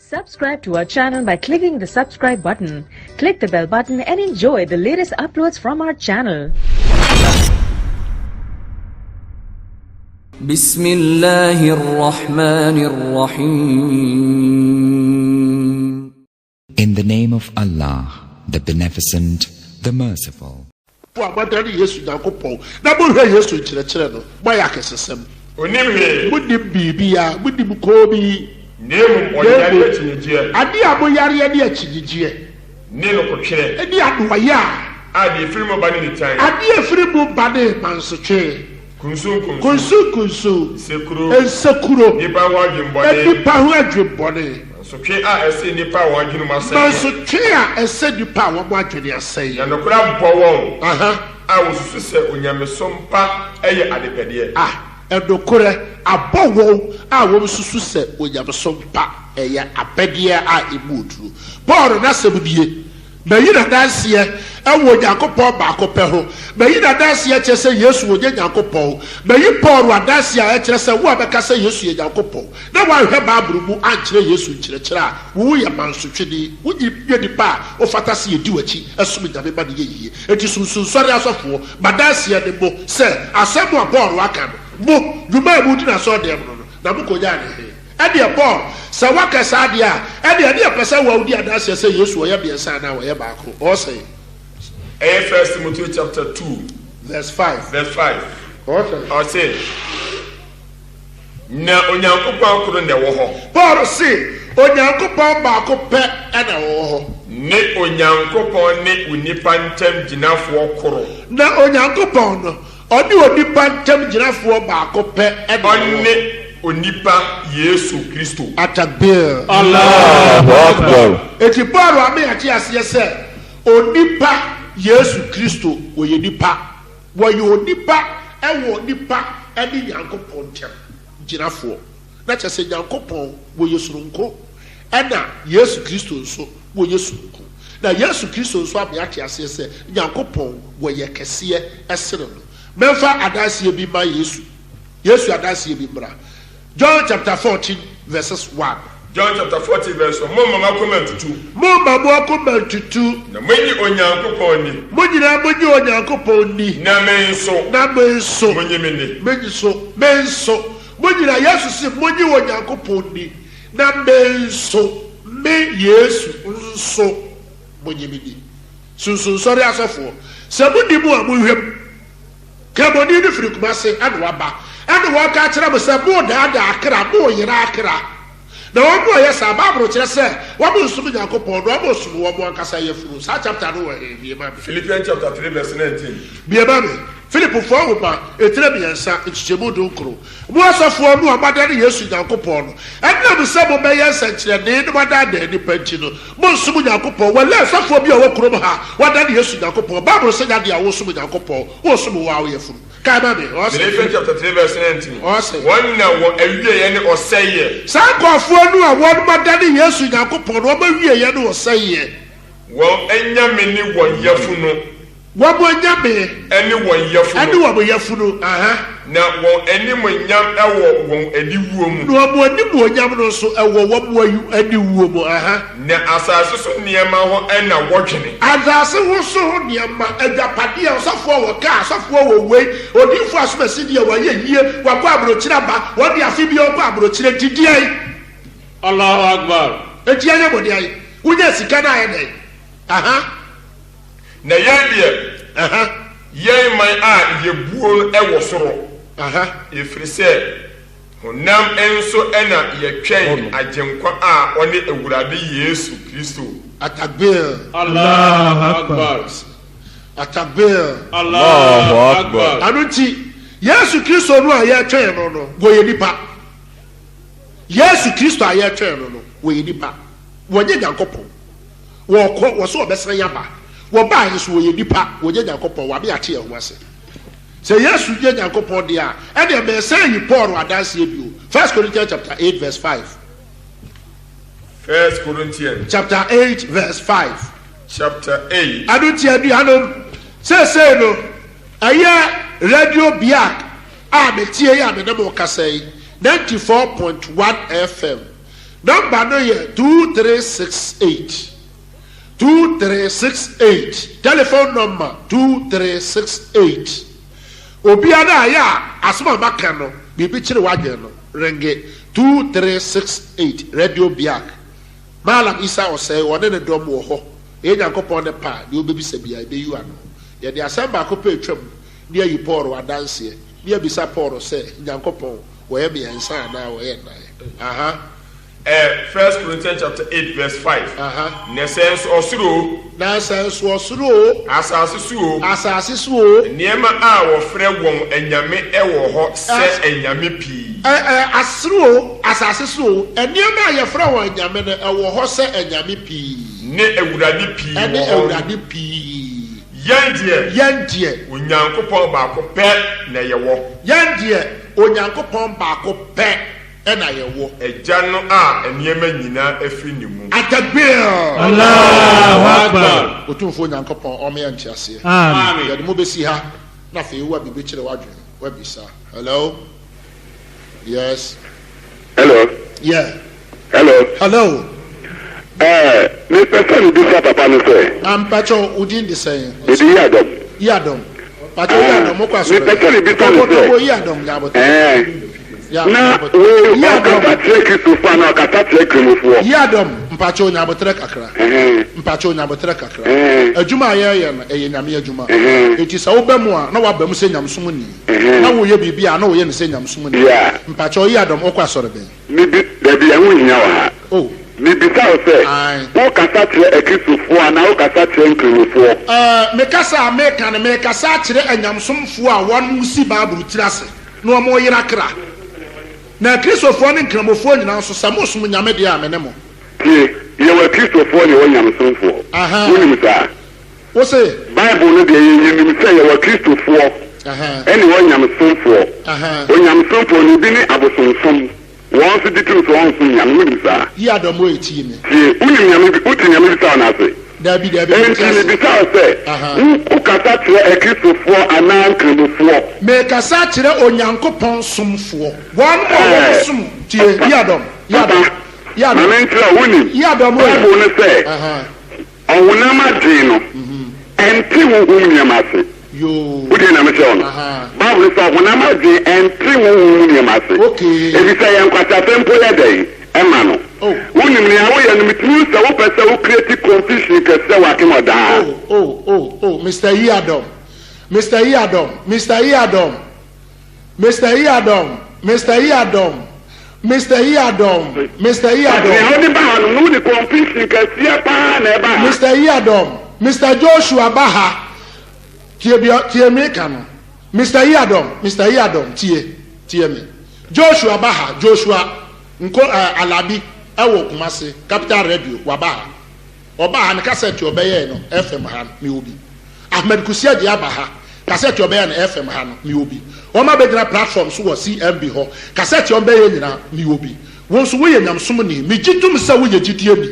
Subscribe to our channel by clicking the subscribe button. Click the bell button and enjoy the latest uploads from our channel. بسم الله الرحمن الرحيم. In the name of Allah, the Beneficent, the Merciful. Mo a moadane Yesu Nyankopɔn na monhwɛ Yesu nkyerɛkyerɛ no, moayɛ akɛsesɛm. Onnim hwee. Monnim biribiara, monnim koomii. Na mmom ɔyare Na mmom, akyinnyegyeɛ. adeɛ a moyareɛ ne akyinnyegyeɛ. Ne nokotwerɛ. Ne anoayɛ a. A deɛ ɛfiri mu ba ne nitan. Adeɛ a ɛfiri mu ba ne mansotwe. Kunsunkunsu. Kunsunkunsu. Nsekuro. Nsekuro. Nnipa ho adwemmɔne. Nnipa ho adwemmɔne. Mansotwe a ɛsɛ nnipa a wɔn adwene mu asɛeɛ. Mansotwe a ɛsɛ nnipa a wɔn adwene asɛeɛ. Na nokorɛ abɔ wɔn. Aha. A wɔsusu sɛ onyamesom pa yɛ adepɛdeɛ. A nokorɛ abɔ wɔn a wɔsusu sɛ onyamesom pa yɛ apɛdeɛ a emu duro. Paul n'asɛm nie, Mayi no adanseɛ wɔ Onyankopɔn baako pɛ ho. Mayi no adanseɛ kyerɛ sɛ Yesu ɔnyɛ Nyankopɔn. Mayi Paul adanseɛ a ɛkyerɛ sɛ wo a bɛka sɛ Yesu yɛ Nyankopɔn na woanhwɛ Bible mu ankyerɛ Yesu nkyerɛkyerɛ a, wo woyɛ mansotwene. Wonyɛ nipa a wofata sɛ yɛdi w'akyi som Nyame ma no yɛ yie. Enti sunsunsɔre asɔfoɔ, m'adanseɛ ne mo sɛ asɛm a Paul aka no, mo, dwuma a modi no asɔrdan mu no no, na mokɔnyaa no he? Ɛnneɛ Paul, sɛ woaka saa deɛ a, ɛnneɛ ne yɛpɛ sɛ wo a wodi adanseɛ sɛ Yesu ɔyɛ mmiɛnsa anaa ɔyɛ baako. Ɔsɛe. Ɛyɛ First Timothy chapter 2 verse 5. Verse 5. Ɔsɛe. Ɔse, Na Onyankopɔn koro na ɛwɔ hɔ. Paul se, Onyankopɔn baako pɛ na ɔwɔ hɔ. Ne Onyankopɔn ne onipa ntam gyinafoɔ koro. Na Onyankopɔn no, ɔne onipa ntam gyinafoɔ baako pɛ na ɔwɔ hɔ. Ɔne onipa Yesu Kristo. Atakbir. Allahu Akbar. Enti Paul ama yɛate aseɛ sɛ onipa Yesu Kristo ɔyɛ nipa. Wɔyɛ onipa wɔ onipa ne Nyankopɔn ntam gyinafoɔ. Na kyerɛ sɛ Nyankopɔn wɔyɛ sononko ɛna Yesu Kristo nso wɔyɛ sononko. Na Yesu Kristo nso ama yɛate aseɛ sɛ Nyankopɔn wɔyɛ kɛseɛ sene no. Mɛmfa adanseɛ bi mma Yesu. Yesu adanseɛ bi mmra. John chapter 14 verses 1. John chapter 14 verse 1, Momma mo akoma ntutu. Momma mo akoma ntutu. Na monyi Onyankopɔn nni. Mo nyinaa monyi Onyankopɔn nni. Na me nso. Na me nso. Monyi me nni. Me nso, me nso. Mo nyinaa, Yesu se, monyi Onyankopɔn nni. Na me nso, me Yesu nso, monyi me nni. Sunsunsɔre asɔfoɔ, sɛ monni mu a, monhwɛ mu. Kramoni no firi Kumase na waba na wɔreka akyerɛ mo sɛ moredaadaa akra, moreyera akra. Na wɔn a wɔyɛ saa, Bible kyerɛ sɛ wɔnsom Nyankopɔn na wɔsom wɔn ankasa yafunu. Saa chapter no wɔ he? Bue ma me. Philippians chapter 3 verse 19. Bue ma me. Filipofoɔ nwoma, etire mmiɛnsa, nkyekyɛmu dunkron. Mo asɔfoɔ no a moadane Yesu Nyankopɔn no, ɛnam sɛ mobɛyɛ nsɛnkyerɛnee na moadaadaa nnipa nti no, monsom Nyankopɔn. Walai, sɔfoɔ bi a ɔwɔ kurom ha a wadane Yesu Nyankopɔn. Bible se nyɛ adeɛ a wosom Nyankopɔn, wosom wo ara wo yafunu. Kae ma me. Ɔse. Philippians chapter 3 verse 19. Ɔse. Wɔn na wɔn awieɛ ne ɔsɛeɛ. Saa nkurɔfoɔ no a wɔn adane Yesu Nyankopɔn no, wɔn awieɛ ne ɔsɛeɛ. Wɔn anyame ne wɔn yafunu. Wɔn anyame. Ne wɔn yafunu. Ne wɔn yafunu, aha. Na wɔn animuonyam wɔ wɔn aniwuo mu. Na wɔn animuonyam no nso wɔ wɔn aniwuo mu, aha. Na asase so nneɛma ho na wɔdwene. Asase ho so ho nneɛma, agyapadeɛ, ɔsɔfoɔ wɔ kaa, ɔsɔfoɔ wɔ wei, odiyifoɔ asomasi deɛ wayɛ yie, wakɔ aburokyire aba, wɔn deɛ afe biara ɔkɔ aburokyire, nti deɛn? Allahu Akbar. Enti ɛnyɛ mo deɛn? Wonya sika no ayɛ dɛn? Aha. Na yɛn deɛ, yɛn man a yɛbuo no wɔ soro, ɛfiri sɛ honam nso na yɛtwɛn Agyenkwa a ɔne Awurade Yesu Kristo. Atakbir. Allahu Akbar. Atakbir. Allahu Akbar. Ɛno nti, Yesu Kristo no a yɛtwɛn no no, wɔyɛ nipa. Yesu Kristo a yɛtwɛn no no, wɔyɛ nipa. Wɔnyɛ Nyankopɔn. Wɔkɔ, wɔse wɔbɛsan aba. Wɔbaeɛ nso wɔyɛ nnipa, wɔnyɛ Nyankopɔn, wɔame yɛate yɛn ho ase. Sɛ Yesu nyɛ Nyankopɔn deɛ a, ɛneɛ meresan ayi Paul adanseɛ bio. First Corinthians chapter 8 verse 5. First Corinthians. Chapter 8 verse 5. Chapter 8. Ɛno nti anuanom, seesei no, ɛyɛ Radio Biak a metie yi a me ne mo kasa yi, 94.1 FM. Nɔmba no yɛ 2368, 2368, Telephone nɔmba 2368. Obiara a yɛ a asɛm a maka no biribi kyere w'adwene no, ringe 2368, Radio Biak. Mallam Isa Osei, ɔne ne dɔm wɔ hɔ. Ɛyɛ Nyankopɔn ne pɛ a, deɛ wobɛbisa biara, yɛbɛyi ano. Yɛde asɛm baako pɛ retwam ne ayi Paul adanseɛ, ne abisa Paul sɛ, Nyankopɔn, wɔyɛ mmiɛnsa anaa wɔyɛ nnan? Aha. Ɛ, First Corinthians chapter 8 verse 5. Aha. Na sɛ nso ɔsoro o. Na sɛ nso ɔsoro o. Asase so o. Asase so o. Nneɛma a wɔfrɛ wɔn anyame wɔ hɔ sɛ anyame pii. Ɛ, ɛ, asoro o, asase so o, nneɛma a yɛfrɛ wɔn anyame no, ɛwɔ hɔ sɛ anyame pii. Ne awurade pii wɔ hɔ. Ɛne awurade pii. Yɛn deɛ. Yɛn deɛ. Onyankopɔn baako pɛ na yɛwɔ. Yɛn deɛ, Onyankopɔn baako pɛ na yɛwɔ. Agya no a nneɛma nyinaa firi ne mu. Atakbir! Allahu Akbar! Otumfoɔ Nyankopɔn ɔmma yɛn nteaseɛ. Amen. Yɛde mo bɛsi ha na afei wo a biribi kyere w'adwene woabisa. Hello? Yes. Hello. Yeah. Hello. Hello. Ɛɛ, mepɛ sɛ mebisa papa no sɛ. Ah, mpakyɛw, wo din de sɛn? Me din Yiadom. Yiadom. Mpakyɛw, Yiadom, mokɔ asɔre? Mepɛ sɛ mebisa no sɛ. Tɔbɔ, Yiadom, nyabotɛ. Ɛɛ. Na wei ɔkasa kyerɛ Kristofoɔ anaa ɔkasa kyerɛ Kramofoɔ? Yiadom, mpakyɛw nyabotrɛ kakra. Mpakyɛw nyabotrɛ kakra. Adwuma a yɛreyɛ no, ɛyɛ Nyame adwuma. Enti sɛ woba mu a, na woaba mu sɛ nyamesom ni. Na woyɛ biribi a, na woyɛ no sɛ nyamesom ni. Mpakyɛw, Yiadom, wokɔ asɔre bɛn? Mebi, dabi, ɛho nhia wɔ ha. Oh. Mebisa wo sɛ, Ae. wokasa kyerɛ Akristofoɔ anaa wokasa kyerɛ Nkramofoɔ? Ɛɛ, me kasa a meka no, merekasa akyerɛ anyamesomfoɔ a wɔsi Bible tiri ase na wɔreyera kra. Na Akristofoɔ ne Nkramofoɔ nyinaa nso, sɛ mosom Nyame deɛ a, me ne mo. Tie, yɛwɔ Akristofoɔ na yɛwɔ nyamesomfoɔ. Ahaa. Wonim saa? Wo se? Bible no deɛ, yɛn yɛnim sɛ yɛwɔ Akristofoɔ Ahaa. ɛne yɛwɔ nyamesomfoɔ. Ahaa. Onyamesomfoɔ no, ebi ne abosonsom. Wɔn nso gye tom sɛ wɔnsom Nyame. Wonim saa? Yi Adamu ei, tie me. Tie, wonim Nyame bi, wote Nyame bisa wo no ase? Dabi, dabi, mente Enti ase. mebisa wo sɛ, Ahaa. wo, wokasa kyerɛ Akristofoɔ anaa Nkramofoɔ? Mekasa kyerɛ Onyankopɔn somfoɔ. Wɔnom a Ɛɛ, wɔsom, tie, papa, yi Adam, yi papa, Adam, yi ma Adam, menkyerɛ wo, wonim, yi Adam ei. Bible no sɛ, Ahaa. Ɔhonam adwene no nte honhom nneɛma ase. Yoo. Wotie nea mekyerɛ wo no? Ahaa. Bible no sɛ ɔhonam adwene nte honhom mu nneɛma ase. Okay. Efisɛ yɛn nkwaseasɛm mpo yɛ dɛn? Ɛma no. Oh. Wonim nea woyɛ no, metumi hu sɛ wopɛ sɛ wo create confusion kɛseɛ wɔ Akem Ɔdaa. Oh, oh, oh, oh, Mister Yiadom, Mister Yiadom, Mister Yiadom. Mister Yiadom, Mister Yiadom, Mister Yiadom, Mister Yiadom. Nea wode ba ha no, no wode confusion kɛseɛ paa na ɛba ha. Mister Yiadom, Mister Joshua ba ha. Tie deɛ tie me ka no. Mister Yiadom, Mister Yiadom, tie, tie me. Joshua ba ha, Joshua Nko eh, Alabi ɛwɔ Kumasi, Capital Radio, waba ha. Ɔbaa ha no kasɛt a ɔbɛyɛɛ no FM ha no, mewɔ bi. Ahmed Kusi Adjei aba ha, kasɛt a ɔbɛyɛɛ no FM ha no, mewɔ bi. Wɔn abɛgyina platform so wɔ CMB hɔ, kasɛt a wɔbɛyɛ nyinaa, mewɔ bi. Wo nso woyɛ nyamesomni, megye tom sɛ woyɛ gyidieni.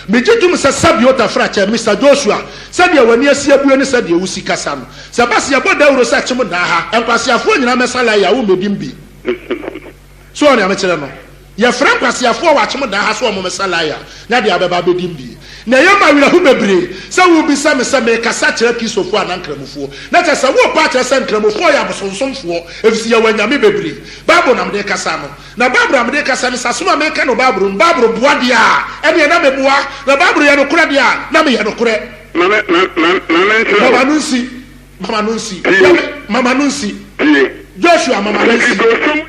Megye tom sɛ Sabio Tafrakyɛ, Mister Joshua, sɛdeɛ w'ani asi abue ne sɛdeɛ wosi kasa no, sɛ ɛba sɛ yɛbɔ dawuro sɛ kyem nnaa ha, nkwaseafoɔ nyinaa mmɛsa line a, wommɛdim bi. So wɔn nea mekyerɛ no? Yɛfrɛ nkwaseafoɔ wɔ akyem daa ha sɛ wɔn mmɛsa line a, na deɛ abɛba abɛdi mbie. Na ɛyɛ me awerɛho bebree sɛ wobisa me sɛ merekasa kyerɛ Kristofoɔ anaa Nkramofoɔ. Na kyerɛ sɛ worepɛ akyerɛ sɛ Nkramofoɔ yɛ abosonsomfoɔ efisɛ yɛwɔ anyame bebree. Bible na mede rekasa no. Na Bible a mede rekasa no, sɛ asɛm a mereka no Bible mu, Bible boa deɛ a, ɛneɛ na meboa. Na Bible yɛ nokorɛ deɛ a, na meyɛ nokorɛ. Ma me, ma, ma, ma menkyerɛ wo. Mama no nsi. Mama no nsi. Tie. Mama no nsi. Tie. Joshua mama no nsi. Kristosom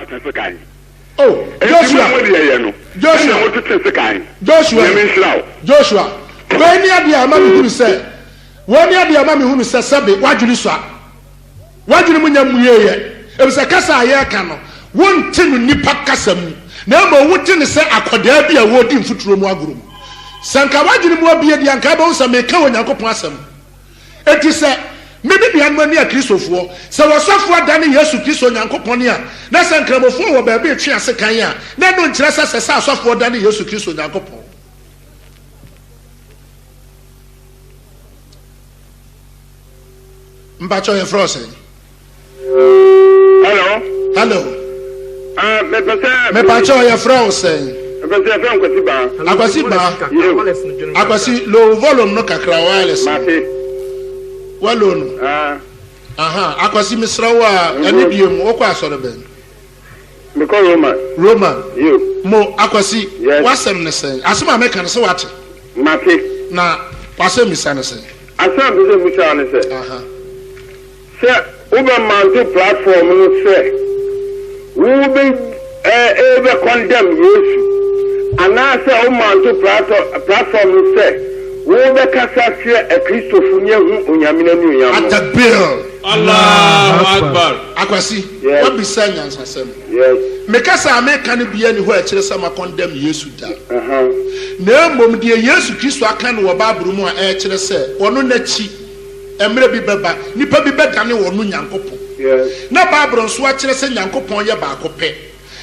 atwe sekan. Oh, Joshua. Enti mo deɛ yɛ no. Joshua. Ɛna mo tete sekan. Joshua. Nyame nhyira wo. Joshua. Wei ni adeɛ a ɛma me hunu sɛ, wei ni adeɛ a ɛma me hunu sɛ sɛbe w'adwene sua. W'adwene mu nya mmueeɛ, efisɛ kasa a yɛreka no, wonte no nnipa kasa mu, na mmom wote no sɛ akwadaa bi a ɔredi mfuturo mu agorɔ mu. Sɛ anka w'adwene mu abue deɛ, anka wobɛhu sɛ mereka Onyankopɔn asɛm. Enti sɛ me, me nuanom ani Akristofoɔ, sɛ w'ɔsɔfoɔ adane Yesu Kristo Onyankopɔn a, na sɛ Nkramofoɔ wɔ baabi retwe asekan a, na ɛno nkyerɛ sɛ ɛsɛ sɛ asɔfoɔ dane Yesu Kristo Onyankopɔn. Mpakyɛw yɛfrɛ wo sɛn? Hello. Hello. Ah, mepɛ sɛ. Mepakyɛw yɛfrɛ wo sɛn? Mepɛ sɛ yɛfrɛ me Kwasi Baa. Akwasi Baa. Yiw. Akwasi, low volume no kakra, wireless no. Mate. Wa low no. Ah. Aha, Akwasi mesrɛ wo a, ɛne deɛ mu, wokɔ asɔre bɛn? Mekɔ Roman. Roman. Yiw. Mo, Akwasi, Yes. w'asɛm ne sɛn? Asɛm a meka no sɛ wate? Mate. Na w'asɛm misa ne sɛn? Asɛm a mepɛ sɛ misa wo ne sɛ. Aha. Sɛ wobɛ mount platform no sɛ wobɛ bɛ condemn Yesu anaasɛ wo mount platform no sɛ wobɛkasa kyerɛ Akristofo ne ahu Onyame no anuonyam no. Atakbir! Allahu Akbar. Akwasi, Yes. wabisa nyansasɛm. Yes. Me kasa a meka no biara nni hɔ a ɛkyerɛ sɛ ma condemn Yesu da. Uh-huh. Na mmom deɛ Yesu Kristo aka no wɔ Bible mu a ɛkyerɛ sɛ ɔno n'akyi mmerɛ bi bɛba, nnipa bi bɛdane wɔn Nyankopɔn. Na Bible nso akyerɛ sɛ Nyankopɔn yɛ baako pɛ.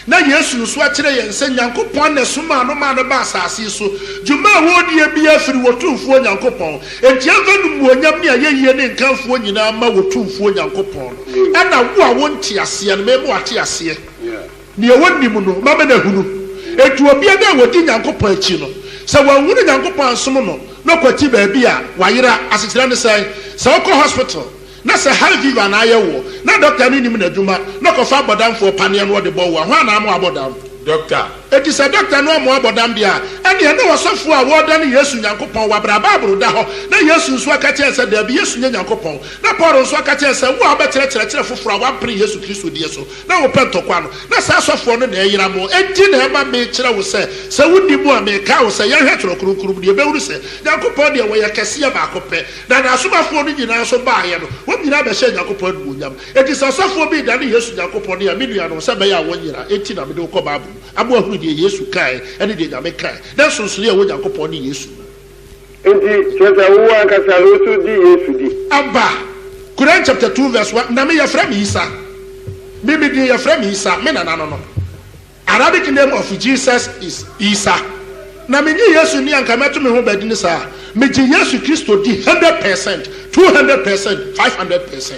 Na Yesu nso akyerɛ yɛn sɛ Nyankopɔn na ɛsomaa no maa no baa asase yi so. Dwuma a wɔredie biara firi Otumfoɔ Nyankopɔn. Enti ɛmfa animuonyam ne ayɛyie ne nkamfoɔ nyinaa mma Otumfoɔ Nyankopɔn no. Ɛna wo a wonte aseɛ no, mema woate aseɛ. Nea wɔnnim no, mama no ahunu. Enti obiara a ɔdi Nyankopɔn akyi no, sɛ wanhunu Nyankopɔn ansom no, na ɔkwati baabi a, wayera. Asekyerɛ ne sɛn? Sɛ wokɔ hospital, na sɛ high fever na ayɛ woɔ, na dɔkta no nnim n'adwuma, na ɔkɔfa abɔdamfoɔ paneɛ na ɔde bɔ wo a, hwan na ama wabɔ dam? Dɔkta. Enti sɛ dɔkta no amma wabɔ dam deɛ a, ɛnneɛ na ɔsɔfoɔ a wɔredane Yesu Nyankopɔn wɔ abrɛ a Bible da hɔ, na Yesu nso aka kyerɛ yɛn sɛ daabi, Yesu nyɛ Nyankopɔn. Na Paul nso aka kyerɛ yɛn sɛ wo a wobɛkyerɛ kyerɛkyerɛ foforɔ a woampere Yesu Kristo deɛ so, na wopɛ ntɔkwa no, na saa asɔfoɔ no na ɛyera mo. Enti na ɛma mekyerɛ wo sɛ, sɛ wonni mu a, mekae wo sɛ, yɛnhwɛ Twerɛ Kronkron mu, na yɛbɛhunu sɛ, Nyankopɔn deɛ, wɔyɛ kɛseɛ baako pɛ, na N'asomafoɔ no nyinaa nso baeɛ no, wɔn nyinaa bɛhyɛɛ Nyankopɔn animuonyam. Enti sɛ ɔsɔfoɔ bi redane Yesu Nyankopɔn no a, me nuanom, sɛ ɛbɛyɛ a wɔnyera enti na mede wo kɔ Bible mu, ama woahunu deɛ Yesu kaeɛ ne deɛ Nyame kaeɛ, ne nsonsonoeɛ a ɛwɔ Nyankopɔn ne Yesu mu. Enti, kyerɛ sɛ, wo ankasa no, wo nso gye Yesu di. Aba, Quran chapter 2 verse 1, Na me yɛfrɛ me Isa. Me me din yɛfrɛ me Isa, me nana no no. Arabic name of Jesus is Isa. Na menye Yesu nni a anka mɛto me ho bɛdini saa. Megye Yesu Kristo di 100%, 200%, 500%.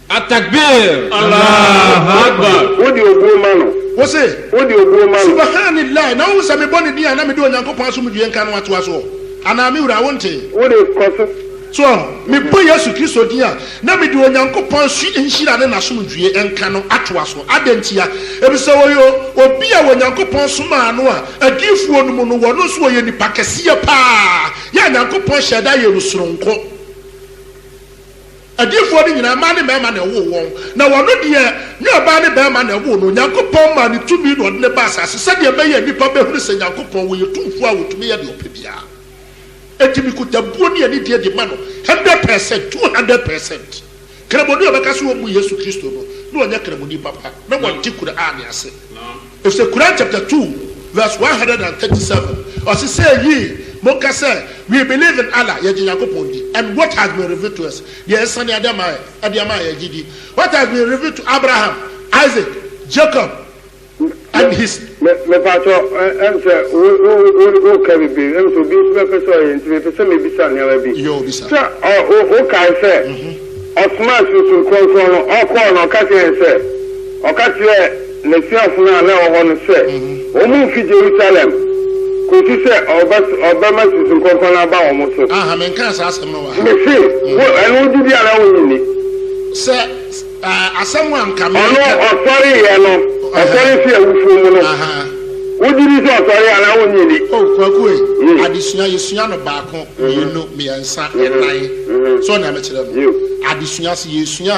At-Takbir! Allahu Akbar! Wode obuo ma no. Wo se, Wode obuo ma no. Subahanillahi, na wohu sɛ mebɔ ne din a na mede Onyankopɔn asomdwoeɛ nka no atoa soɔ anaa? Me wura, wontee? Wode kɔ so. So ahu? Mebɔ Yesu Kristo din a, na mede Onyankopɔn su nhyira ne n'asomdwoeɛ nka no atoa so. Adɛn ntia? Efisɛ ɔyɛ obi a Onyankopɔn somaa no a adiyifoɔ no mu no, ɔno nso ɔyɛ nipa kɛseɛ paa, yɛ a Nyankopɔn hyɛɛ da yɛɛ no sononko. Adiyifoɔ no nyinaa, mmaa ne mmarima na ɛwoo wɔn, na ɔno deɛ, nyɛ ɔbaa ne barima na ɛwoo no. Onyankopɔn maa no tumi na ɔde no baa asase sɛdeɛ ɛbɛyɛ a nnipa bɛhunu sɛ Nyankopɔn, ɔyɛ tumfoɔ a ɔtumi yɛ deɛ ɔpɛ biara. Enti mekuta buo ne anidie de ma no 100%, 200%. Kramoni a ɔbɛka sɛ ɔmmu Yesu Kristo no, na ɔnyɛ Kramoni papa, na ɔnte Qur'aan ase. Efisɛ Qur'aan chapter 2 verse 137, ɔse sɛ ye monka sɛ, We believe in Allah, yɛgye Nyankopɔn di, and what has been revealed to us, deɛ asiane ade ama yɛn, ɛde ama yɛn yɛgye di, what has been revealed to Abraham, Isaac, Jacob, and his. Me mepakyɛ ɛm sɛ wo wo wo woka bebree ɛm sɛ obi nso bɛpɛ sɛ ɔyɛ nti mepɛ sɛ mebisa nneɛma bi. Yoo bisa. Sɛ ɔ wo wokae sɛ ɔsomaa Sunsum Kronkron no ɔkɔɔ no ɔka kyerɛɛ yɛn sɛ ɔka kyerɛɛ n'asuafo no a na ɛwɔ hɔ no sɛ wɔn mfi Jerusalem kosi sɛ ɔbɛ ɔbɛma Sunsum Kronkron no aba wɔn so. Aha menkaa saa asɛm no wɔ ha. Mese wo ɛno wogye di anaa wonnye nni? Sɛ Asɛm a anka Ɔno mereka. ɔsɔreeɛ no, ɔsɔre fii awufoɔ mu no, wogye di sɛ ɔsɔreeɛ anaa wonnye nni? Oh, Kwaku ei, adesua, yɛsua no baako, mmienu, mmiɛnsa, nnan. So nea mekyerɛ no? Adesua, sɛ yɛresua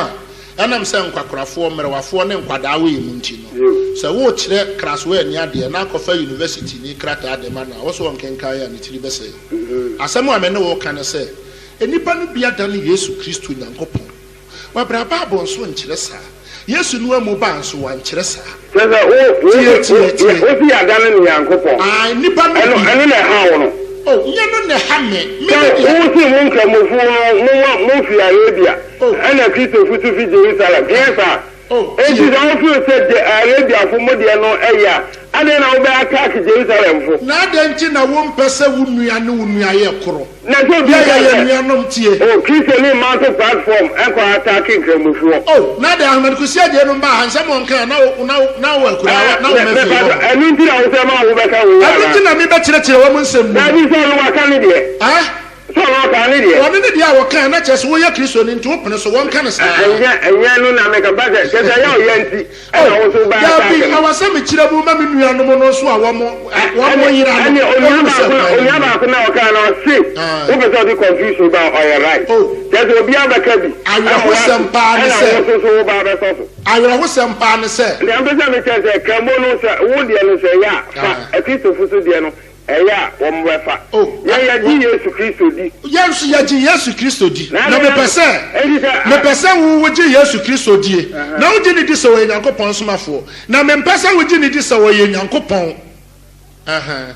a, ɛnam sɛ nkwakorafoɔ, mmerewafoɔ ne nkwadaa wɔ yɛn mu nti no, sɛ worekyerɛ kraswɛɛni adeɛ na akɔfa yunivɛsitini krataa de ma no a, wo sɛ ɔnkenkan a, ne tiri bɛsɛe. Asɛm a me ne wo reka ne sɛ, nnipa no bi adane Yesu Kristo Nyankopɔn. Wabra Bible nso nkyerɛ saa. Yesu no amu ba nso wankyerɛ saa. Kyerɛ sɛ wo wo Tie tie tie. wo si yɛadane no Nyankopɔn. Ae nnipa no Ɛno bi. ɛno na ɛha wo no. Oh nyɛ no na ɛha me. Me Sɛ ne deɛ. wo se mo Nkramofo no mo mo fi Arabia Oh. ɛna Kristofo nso fi Jerusalem. Ɛnyɛ saa? Oh, tie. Enti sɛ wo feel sɛ Je Arabiafo mo deɛ no ɛyɛ a, adɛn na wo bɛ attack Jerusalemfo? Na adɛn nti na wompɛ sɛ wo nua ne wo nua yɛ koro? Na sɛ obi Yɛ ka yɛyɛ sɛ, nuanom, tie. Oh, Kristoni mma nto platform nkɔ attack Nkramofoɔ. Oh, na adɛn Ahmed Kusi Adjei nom baa ha, nsɛm a ɔnkae a, na wo, na wo, na wo wɔ akuraa hɔ, na wo Ɛɛ, mma me, fie mepatɔ, hɔ. ɛno nti na wo sɛ ma wo bɛka wei Ɛno anaa? nti na mebɛkyerɛkyerɛ wɔn nsɛm mu. Daabi, sɛ ɔno waka ne deɛ. Eh? Sɛ ɔno ɔkaa ne deɛ. Ɔno ne deɛ a wɔkae na kyerɛ sɛ woyɛ Kristoni nti wopene so, wɔnka no saa. Ɛnyɛ, ɛnyɛ ɛno na meka, ba sɛ, kyerɛ sɛ ɛyɛ ɔya nti ɛna wo nso wobɛ Daabi, attack no. ɛwɔ sɛ mekyerɛ mu ma me nuanom no nso a wɔn, wɔn yera no, Ɛne onua wɔhunu sɛ baako na, kwan no onua nie. baako na ɔkaa no, ɔse Ae. wopɛ sɛ ɔde confusion ba a, ɔyɛ right. Oh. Kyerɛ sɛ obiara bɛka bi, ɛna wo, Awerɛhosɛm paa ne ɛna sɛ. wo nso so wo ba abɛsɔ so. Awerɛhosɛm paa ne sɛ. Nea mpɛ sɛ mekyerɛ sɛ, Kramo no, sɛ wo deɛ no sɛ ɛyɛ a, fa, Ae. Akristofo so deɛ no, Ɛyɛ a, wɔbɛfa. Oh, Yɛn, yɛgye Yesu Kristo di. Yɛn nso yɛgye Yesu Kristo di. Na Na adɛn na mepɛ sɛ, enti sɛ a. mepɛ sɛ wo wogye Yesu Kristo die, na wogye no di sɛ ɔyɛ Nyankopɔn somafoɔ. Na mempɛ sɛ wogye no di sɛ ɔyɛ Nyankopɔn. Ɛhɛn,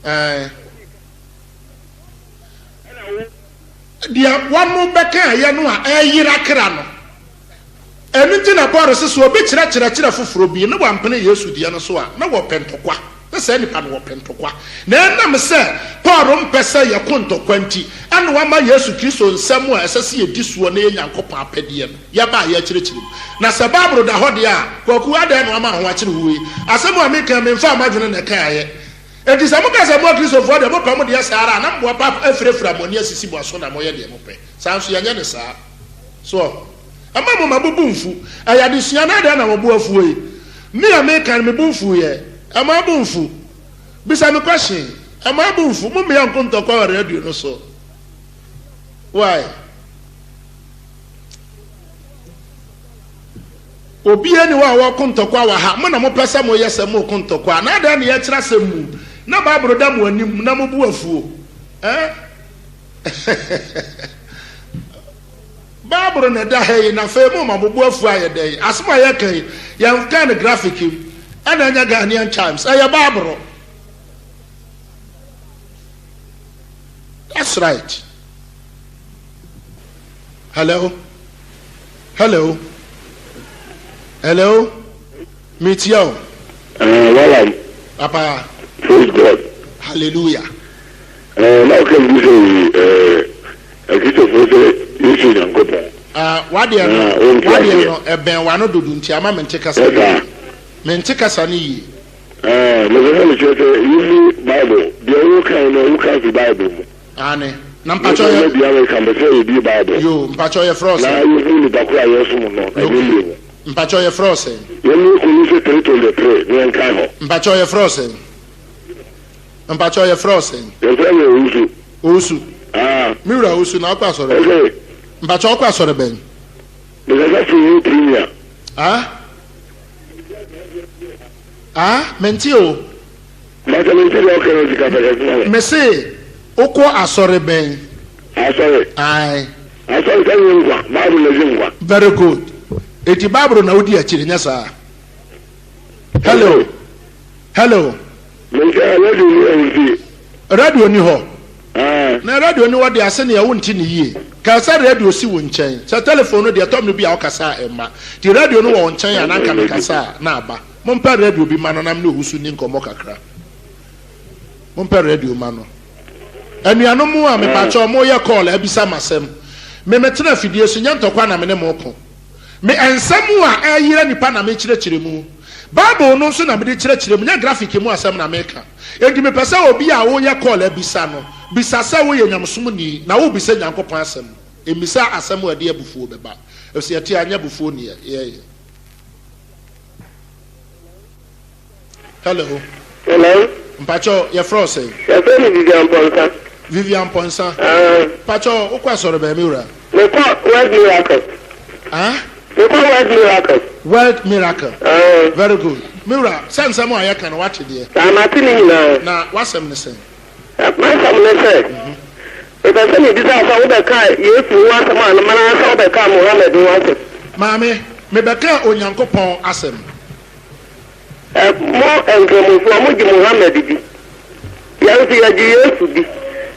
ɛɛ. Deɛ wɔn bɛkaeɛ no a ɛreyera kra no. Ɛno nti na Paul se, sɛ obi kyerɛ kyerɛkyerɛ foforɔ bi na wampene Yesu deɛ no so a, na wɔpɛ ntɔkwa. Na saa nipa no wɔpɛ ntɔkwa. Na ɛnam sɛ Paul mpɛ sɛ yɛko ntɔkwa nti, ɛna wama Yesu Kristo nsɛm a ɛsɛ sɛ yɛdi soɔ na yɛ Nyankopɔn apɛdeɛ no, yɛba a yɛkyerɛkyerɛ mu. Na sɛ Bible da hɔ deɛ a, Kwaku, adɛn na wama ho akyere wo yi? Asɛm a meka yi, memfaa m'adwene na ɛkaeɛ. Enti sɛ moka sɛ mo Akristofoɔ deɛ mopɛ mo deɛ saa ara a, na moboapa afirafira mo ani asisi mo aso na moyɛ deɛ mopɛ. Saa nso yɛnyɛ no saa. So ɔho? Ɛmma mo mma bo bo mfu. Ɛyɛ adesua na adɛn na mo bo afuo yi? Me a meka no me bo mfuiɛ. Ɛmma bo mfu. Bisa me question. Ɛmma bo mfu. Mo mmea nko ntɔkwa wɔ radio no so. Why? Obiara ni hɔ a wɔko ntɔkwa wɔ ha. Mo na mopɛ sɛ moyɛ sɛ moko ntɔkwa. Na adɛn na yɛkyerɛ asɛm mu na Bible da mo anim na mo bo afuo? Eh? Bible na ɛda ha yi, na afei mo ma mo bo afu ayɛ dɛn? Asɛm a yɛka yi, yɛnka no graphic mu, ɛna ɛnyɛ Ghanaian Times, ɛyɛ Bible. That's right. Hello? Hello? Hello? Metia o. Uh, well, Papa. Praise God. Hallelujah. Ɛɛ, na ɔka biribi sɛ oyi ɛɛ Akristofoɔ sɛ Yesu yɛ Nyankopɔn. Ah, w'adeɛ no, Na wonte w'adeɛ aseɛ. no, ɛbɛn w'ano dodo nti ama mente kasa no Ɛsaa. yie. Mente kasa no yie. Ɛɛ, mepɛ sɛ mekyerɛ sɛ yɛnni Bible. Deɛ wokan no, woka fi Bible mu. Aane. Na Me mpakyɛw nso yɛ. mɛ bia meka, mepɛ sɛ yɛbie Bible. Yoo, mpakyɛw yɛfrɛ wo Na sɛn? yɛhu nipa koro a yɛresom no Okay. ɛne mmerɛ mu. Mpakyɛw yɛfrɛ wo sɛn? Yɛmmie Kolose 3:23 na yɛnkan hɔ. Mpakyɛw yɛfrɛ wo sɛn? Mpakyɛw yɛfrɛ wo sɛn? Yɛfrɛ me Owusu. Owusu. Ah. Me wura Owusu na wokɔ asɔre bɛn? Ose. Mpakyɛw wokɔ asɔre bɛn? Mekasa firi New Premier. Ah? Ah? Mente o. Mpakyɛw mente deɛ woka no nti kasa kɛse ma me. Mese wokɔ asɔre bɛn? Asɔre? Ae. Asɔre sɛ nye nkwa, Bible na gye nkwa. Very good. Enti Bible na wodi akyire nyɛ saa? Hello. Hello. Mese radio ni hɔ nti. Radio ni hɔ. Ah. Na radio ni hɔ deɛ ase neɛ wonte ne yie. Ka sɛ radio si wo nkyɛn. Sɛ telephone no deɛ ɛtɔ mmerɛ bi a wokasa a ɛmma. Nti radio no wɔ wo nkyɛn a na anka mekasa a na aba. Mompɛ radio bi ma no na mene Owusu nni nkɔmmɔ kakra. Mompɛ radio ma no. Anuanom a mepakyɛw moyɛ call abisa m'asɛm. Me metena afidie so nyɛ ntɔkwa na mene mo ko. Me nsɛm a ɛyera nnipa na mekyerɛkyerɛ mu. Bible no nso na mede kyerɛkyerɛ mu, nyɛ graphic mu asɛm na meka. Enti mepɛ sɛ obi a woyɛ call abisa no, bisa sɛ woyɛ nyamesomni na worebisa Nyankopɔn asɛm. Mmisa asɛm a ɛde abufuo bɛba, efisɛ yɛte a ɛnyɛ abufuo ne yɛyɛ. Hello. Hello. Mpakyɛw, yɛfrɛ wo sɛn? Yɛfrɛ me Vivian Pɔnsa. Vivian Pɔnsa. Ah. Mpakyɛw, wokɔ asɔre bɛn, me wura? Mekɔ World Miracle. Ah? Mekɔ World Miracle. World Miracle. Ah. Very good. Me wura, sɛ nsɛm a yɛka no woate deɛ? Saa, mate ne nyinaa. Na w'asɛm ne sɛn? M'asɛm ne sɛ, mepɛ sɛ mebisa wo sɛ wobɛkaa Yesu ho asɛm anaasɛ wobɛkaa Mohammed ho asɛm? Maame, mebɛkaa Onyankopɔn asɛm. Mo Nkramofoɔ, mogye Muhammad di. Yɛn nso yɛgye Yesu di.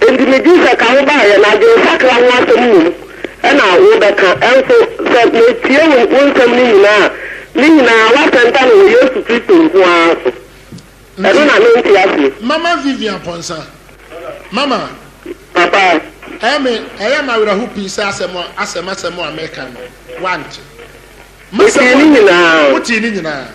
Enti megye sɛ ka wobaeɛ no, adwensakra ho asɛm mmom na wobɛka. Nso sɛ metie wo nsɛm no nyinaa a, Ne nyinaa woasɛnta no wɔ Yesu Kristo nko ara so. Ɛno na mente aseɛ. Mama Vivian Pɔnsa, Mama. Papa. Ɛyɛ me, ɛyɛ me awerɛho pii sɛ asɛm a, asɛm, asɛm a meka no, woante. Metee ne nyinaa. Wotee ne nyinaa.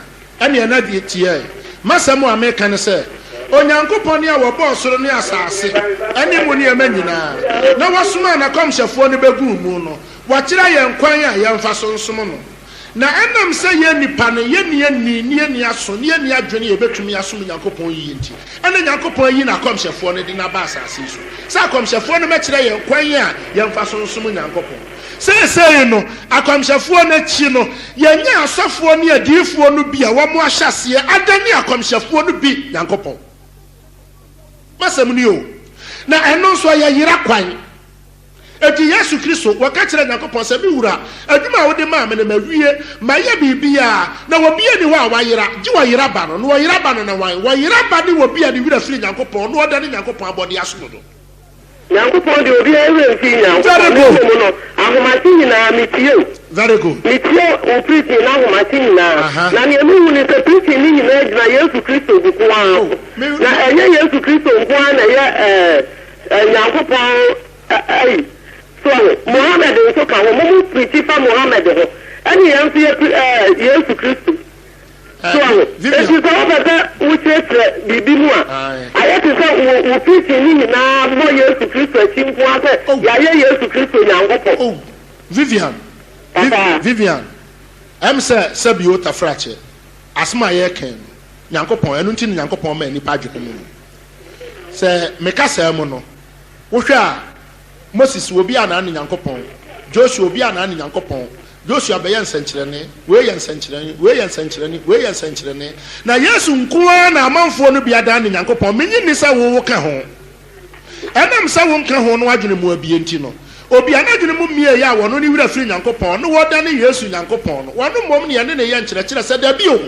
Ɛnneɛ na deɛ tie ɛ. M'asɛm a meka ne sɛ, Onyankopɔn a ɔbɔɔ soro ne asase ne mu nneɛma nyinaa, na wasomaa n'akɔmhyɛfoɔ no bɛguu mu no, wakyerɛ yɛn kwan a yɛmfa so nsom no. Na ɛnam sɛ yɛn nnipa no, yɛnni ani, ne yɛnni aso, ne yɛnni adwene a yɛbɛtumi asom Nyankopɔn yie nti, ɛna Nyankopɔn ayi n'akɔmhyɛfoɔ no de no aba asase yi so, sɛ akɔmhyɛfoɔ no mmɛkyerɛ yɛn kwan a yɛmfa so nsom Nyankopɔn. Seesei no, akɔmhyɛfoɔ no akyi no, yɛanya asɔfoɔ ne adiyifoɔ no bi a wɔahyɛ aseɛ adane akɔmhyɛfoɔ no bi Nyankopɔn. M'asɛm nie o, na ɛno nso ɛyɛ yera kwan. Enti Yesu Kristo, wɔka kyerɛɛ Nyankopɔn sɛ, Me Wura, adwuma a wode maa me no, mawie, mayɛ biribiara, na obiara nni hɔ a wayera, gye ɔyera ba no. Na ɔyera ba no ne hwan? Ɔyera ba ne obi a ne werɛ firi Nyankopɔn na ɔdane Nyankopɔn abɔdeɛ asom no. Nyankopɔn deɛ obiara werɛ mfiri Nyankopɔn, Very na good. mmom no, ahomakye nyinaa metie wo. Very good. Metie wo preaching no ahomakye nyinaa, Aha. na nea mehu ne sɛ preaching no nyinaa gyina Yesu Kristo nko ara Oh, so. me, Na ɛnyɛ Yesu Kristo nko ara na ɛyɛ ɛɛ eh, Nyankopɔn eh, ayi. So ahu? Mohammed nso ka ho, mo mo preachi fa Mohammed ho, ɛne yɛn nso yɛ pre eh, Yesu Kristo. So ahu? Enti sɛ wopɛ sɛ wokyerɛkyerɛ biribi mu a, ayɛ te sɛ wo wo preaching no nyinaa bɔ Yesu Kristo akyi nko ara sɛ Oh. yɛayɛ Yesu Kristo Nyankopɔn. Oh, Vivian, Vi, Papa. Vivian, ɛm sɛ sɛbi o tafrakyɛ, asem a yɛrekɛn no, Nyankopɔn, ɛno nti na Nyankopɔn maa nnipa adwene mu no. Sɛ me kasaa mu no, wohwɛ a, Moses, obi a naa ne Nyankopɔn, Joshua, obi a naa ne Nyankopɔn, Joshua bɛyɛ nsɛnkyerɛnne, wei yɛ nsɛnkyerɛnne, wei yɛ nsɛnkyerɛnne, wei yɛ nsɛnkyerɛnne. Na Yesu nko ara na amanfoɔ no bi adan ne Nyankopɔn. Mennye nni sɛ wo woka ho. Ɛnam sɛ wonka ho no w'adwene mu abue nti no, obi a n'adwene mu mmiee a wɔno ne werɛ firi Nyankopɔn no wɔdane Yesu Nyankopɔn no, wɔno mmom ne yɛne no yɛ nkyerɛkyerɛ sɛ dabi o,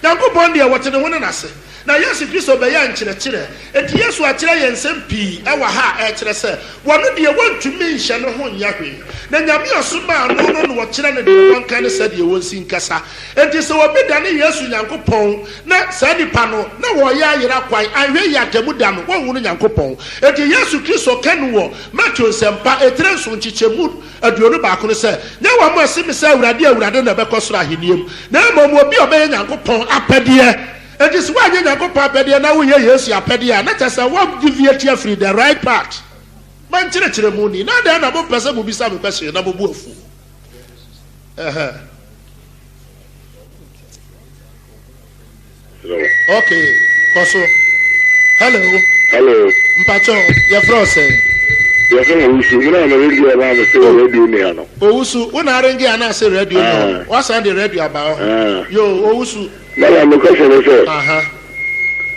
Nyankopɔn deɛ wɔte ne ho ne n'ase. Na Yesu Kristo bɛyɛɛ nkyerɛkyerɛ. Enti Yesu akyerɛ yɛn nsɛm pii wɔ ha a ɛkyerɛ sɛ wɔno deɛ wɔntumi nhyɛ ne ho nyɛ hwee. Na Nyame a ɔsomaa no no na ɔkyerɛ no deɛ wɔnka ne sɛdeɛ wɔnsi nkasa. Enti sɛ obi dane Yesu Nyankopɔn na saa nipa no na wɔreyɛ ayera kwan, anhwɛ yie atemmu da no wɔnhunu Nyankopɔn. Enti Yesu Kristo ka no wɔ Mateo Nsɛmpa etire nson nkyekyɛmu 21 no sɛ, Nyɛ wɔn a wɔse me sɛ, Awurade, Awurade na ɛbɛkɔ soro ahennie mu, na mmom obi a ɔbɛyɛ Nyankopɔn apɛdeɛ. Enti sɛ woanyɛ Nyankopɔn apɛdeɛ na woyɛ Yesu apɛdeɛ a, na kyerɛ sɛ woa deviate afiri the right path. Mankyerɛkyerɛ mu ni. Na adɛn na mompɛ sɛ mobisa me question na mo bo afu? Ɛhɛ. Okay, kɔ so. Hello. Hello. Mpakyɛ yɛfrɛ wo sɛn? Yɛfrɛ me Owusu. Me na mɛredi a na mese oh. radio ni ha no. Owusu, wo na arenge a na ase radio ni hɔ. Ah. Wasan de radio aba hɔ. Ah. Yo, Owusu. Mala me question ne sɛ,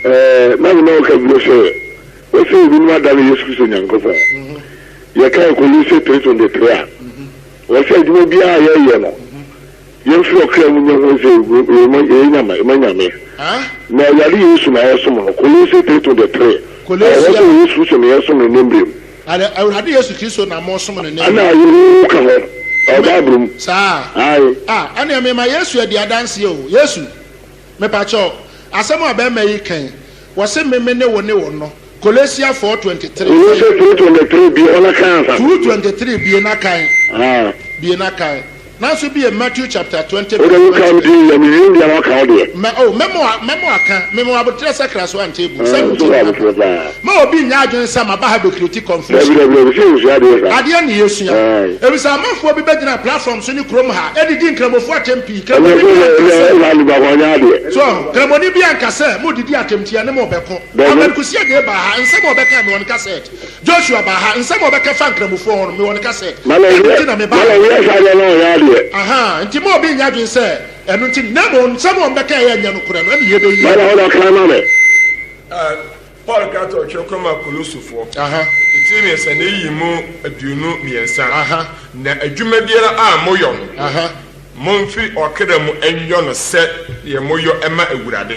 ɛɛ na me ne wo ka bio sɛ wose ebinom adane Yesu Kristo Nyankopɔn. Yɛkae Kolose 3:23 a, wɔse adwuma biara a yɛyɛ no, yɛmfiri ɔkra mu nyɛ ho sɛ yɛyɛ nyame, yɛma Nyame. Na Awurade Yesu na yɛsom no. Kolose 3:23. Ɛwɔ sɛ Yesu Kristo na yɛsom no nnɛ mmerɛ mu. Awurade Yesu Kristo na mosom no nnɛ mmerɛ mu. Ɛna wo ka ho. Ɛwɔ Bible mu. Saa? Ae. Ah, ɛneɛ mema Yesu adi adanseɛ o. Yesu, mepakyɛw, asɛm a bɛɛma yi ka yi, wɔse me me ne wo ne wo no, Kolosia 4:23. Kolose 3:23 bie hɔ na kan ansa. 2:23 bie na kan. Ah. Bie na kan. Nanso bie Matthew chapter 20 Wode verse wo kan 23. di yɛ me wiem deɛ na waka wo deɛ. Mɛ, oh, mɛma wa, mɛma waka, mema waboterɛ sɛ kra so ante abu, Ah, sɛ nso nti wɔ na aboterɛ maba. paa. Ma obi nnya adwene sɛ maba ha bɛ create Dabi confusion. dabi dabi sɛ yɛsua adeɛ saa. Adeɛ ne yɛsua. Ae. Efisɛ amanfoɔ bi bɛgyina platform so ne kurom ha adidi Nkramofoɔ atɛm pii. Ɛnyɛ Kramoni sɛ bi ɛnyɛ anka ɛnyɛ sɛ. saa nipa ko ɔnyɛ adeɛ. So ahu? Kramoni bi anka sɛ modidi atɛm nti yɛne mo rebɛko. Dabi. Ahmed Kusi Adjei baa ha, nsɛm a ɔbɛkae mewɔ no kasɛt. Joshua baa ha, nsɛm a ɔbɛka fa Nkramofoɔ ho no mewɔ no kasɛt. Mala Ɛno ɔyɛ nti na mebaa mala ha. ɔyɛ saa deɛ na ɔnyɛ adeɛ. Ahaa, nti ma obi nnya adwene sɛ ɛno nti, na mmom nsɛm a wɔbɛka a ɛnyɛ nokorɛ no, ɛne yɛbɛyi Mala adi. ɔda kan ma me. Paul krataa a ɔtwerɛ kɔmaa Kolosofoɔ, etire mmiɛnsa ne yi mu 23, Na adwuma biara a moyɔ no, momfiri ɔkra mu nyɔ no sɛ deɛ moyɔ ma Awurade,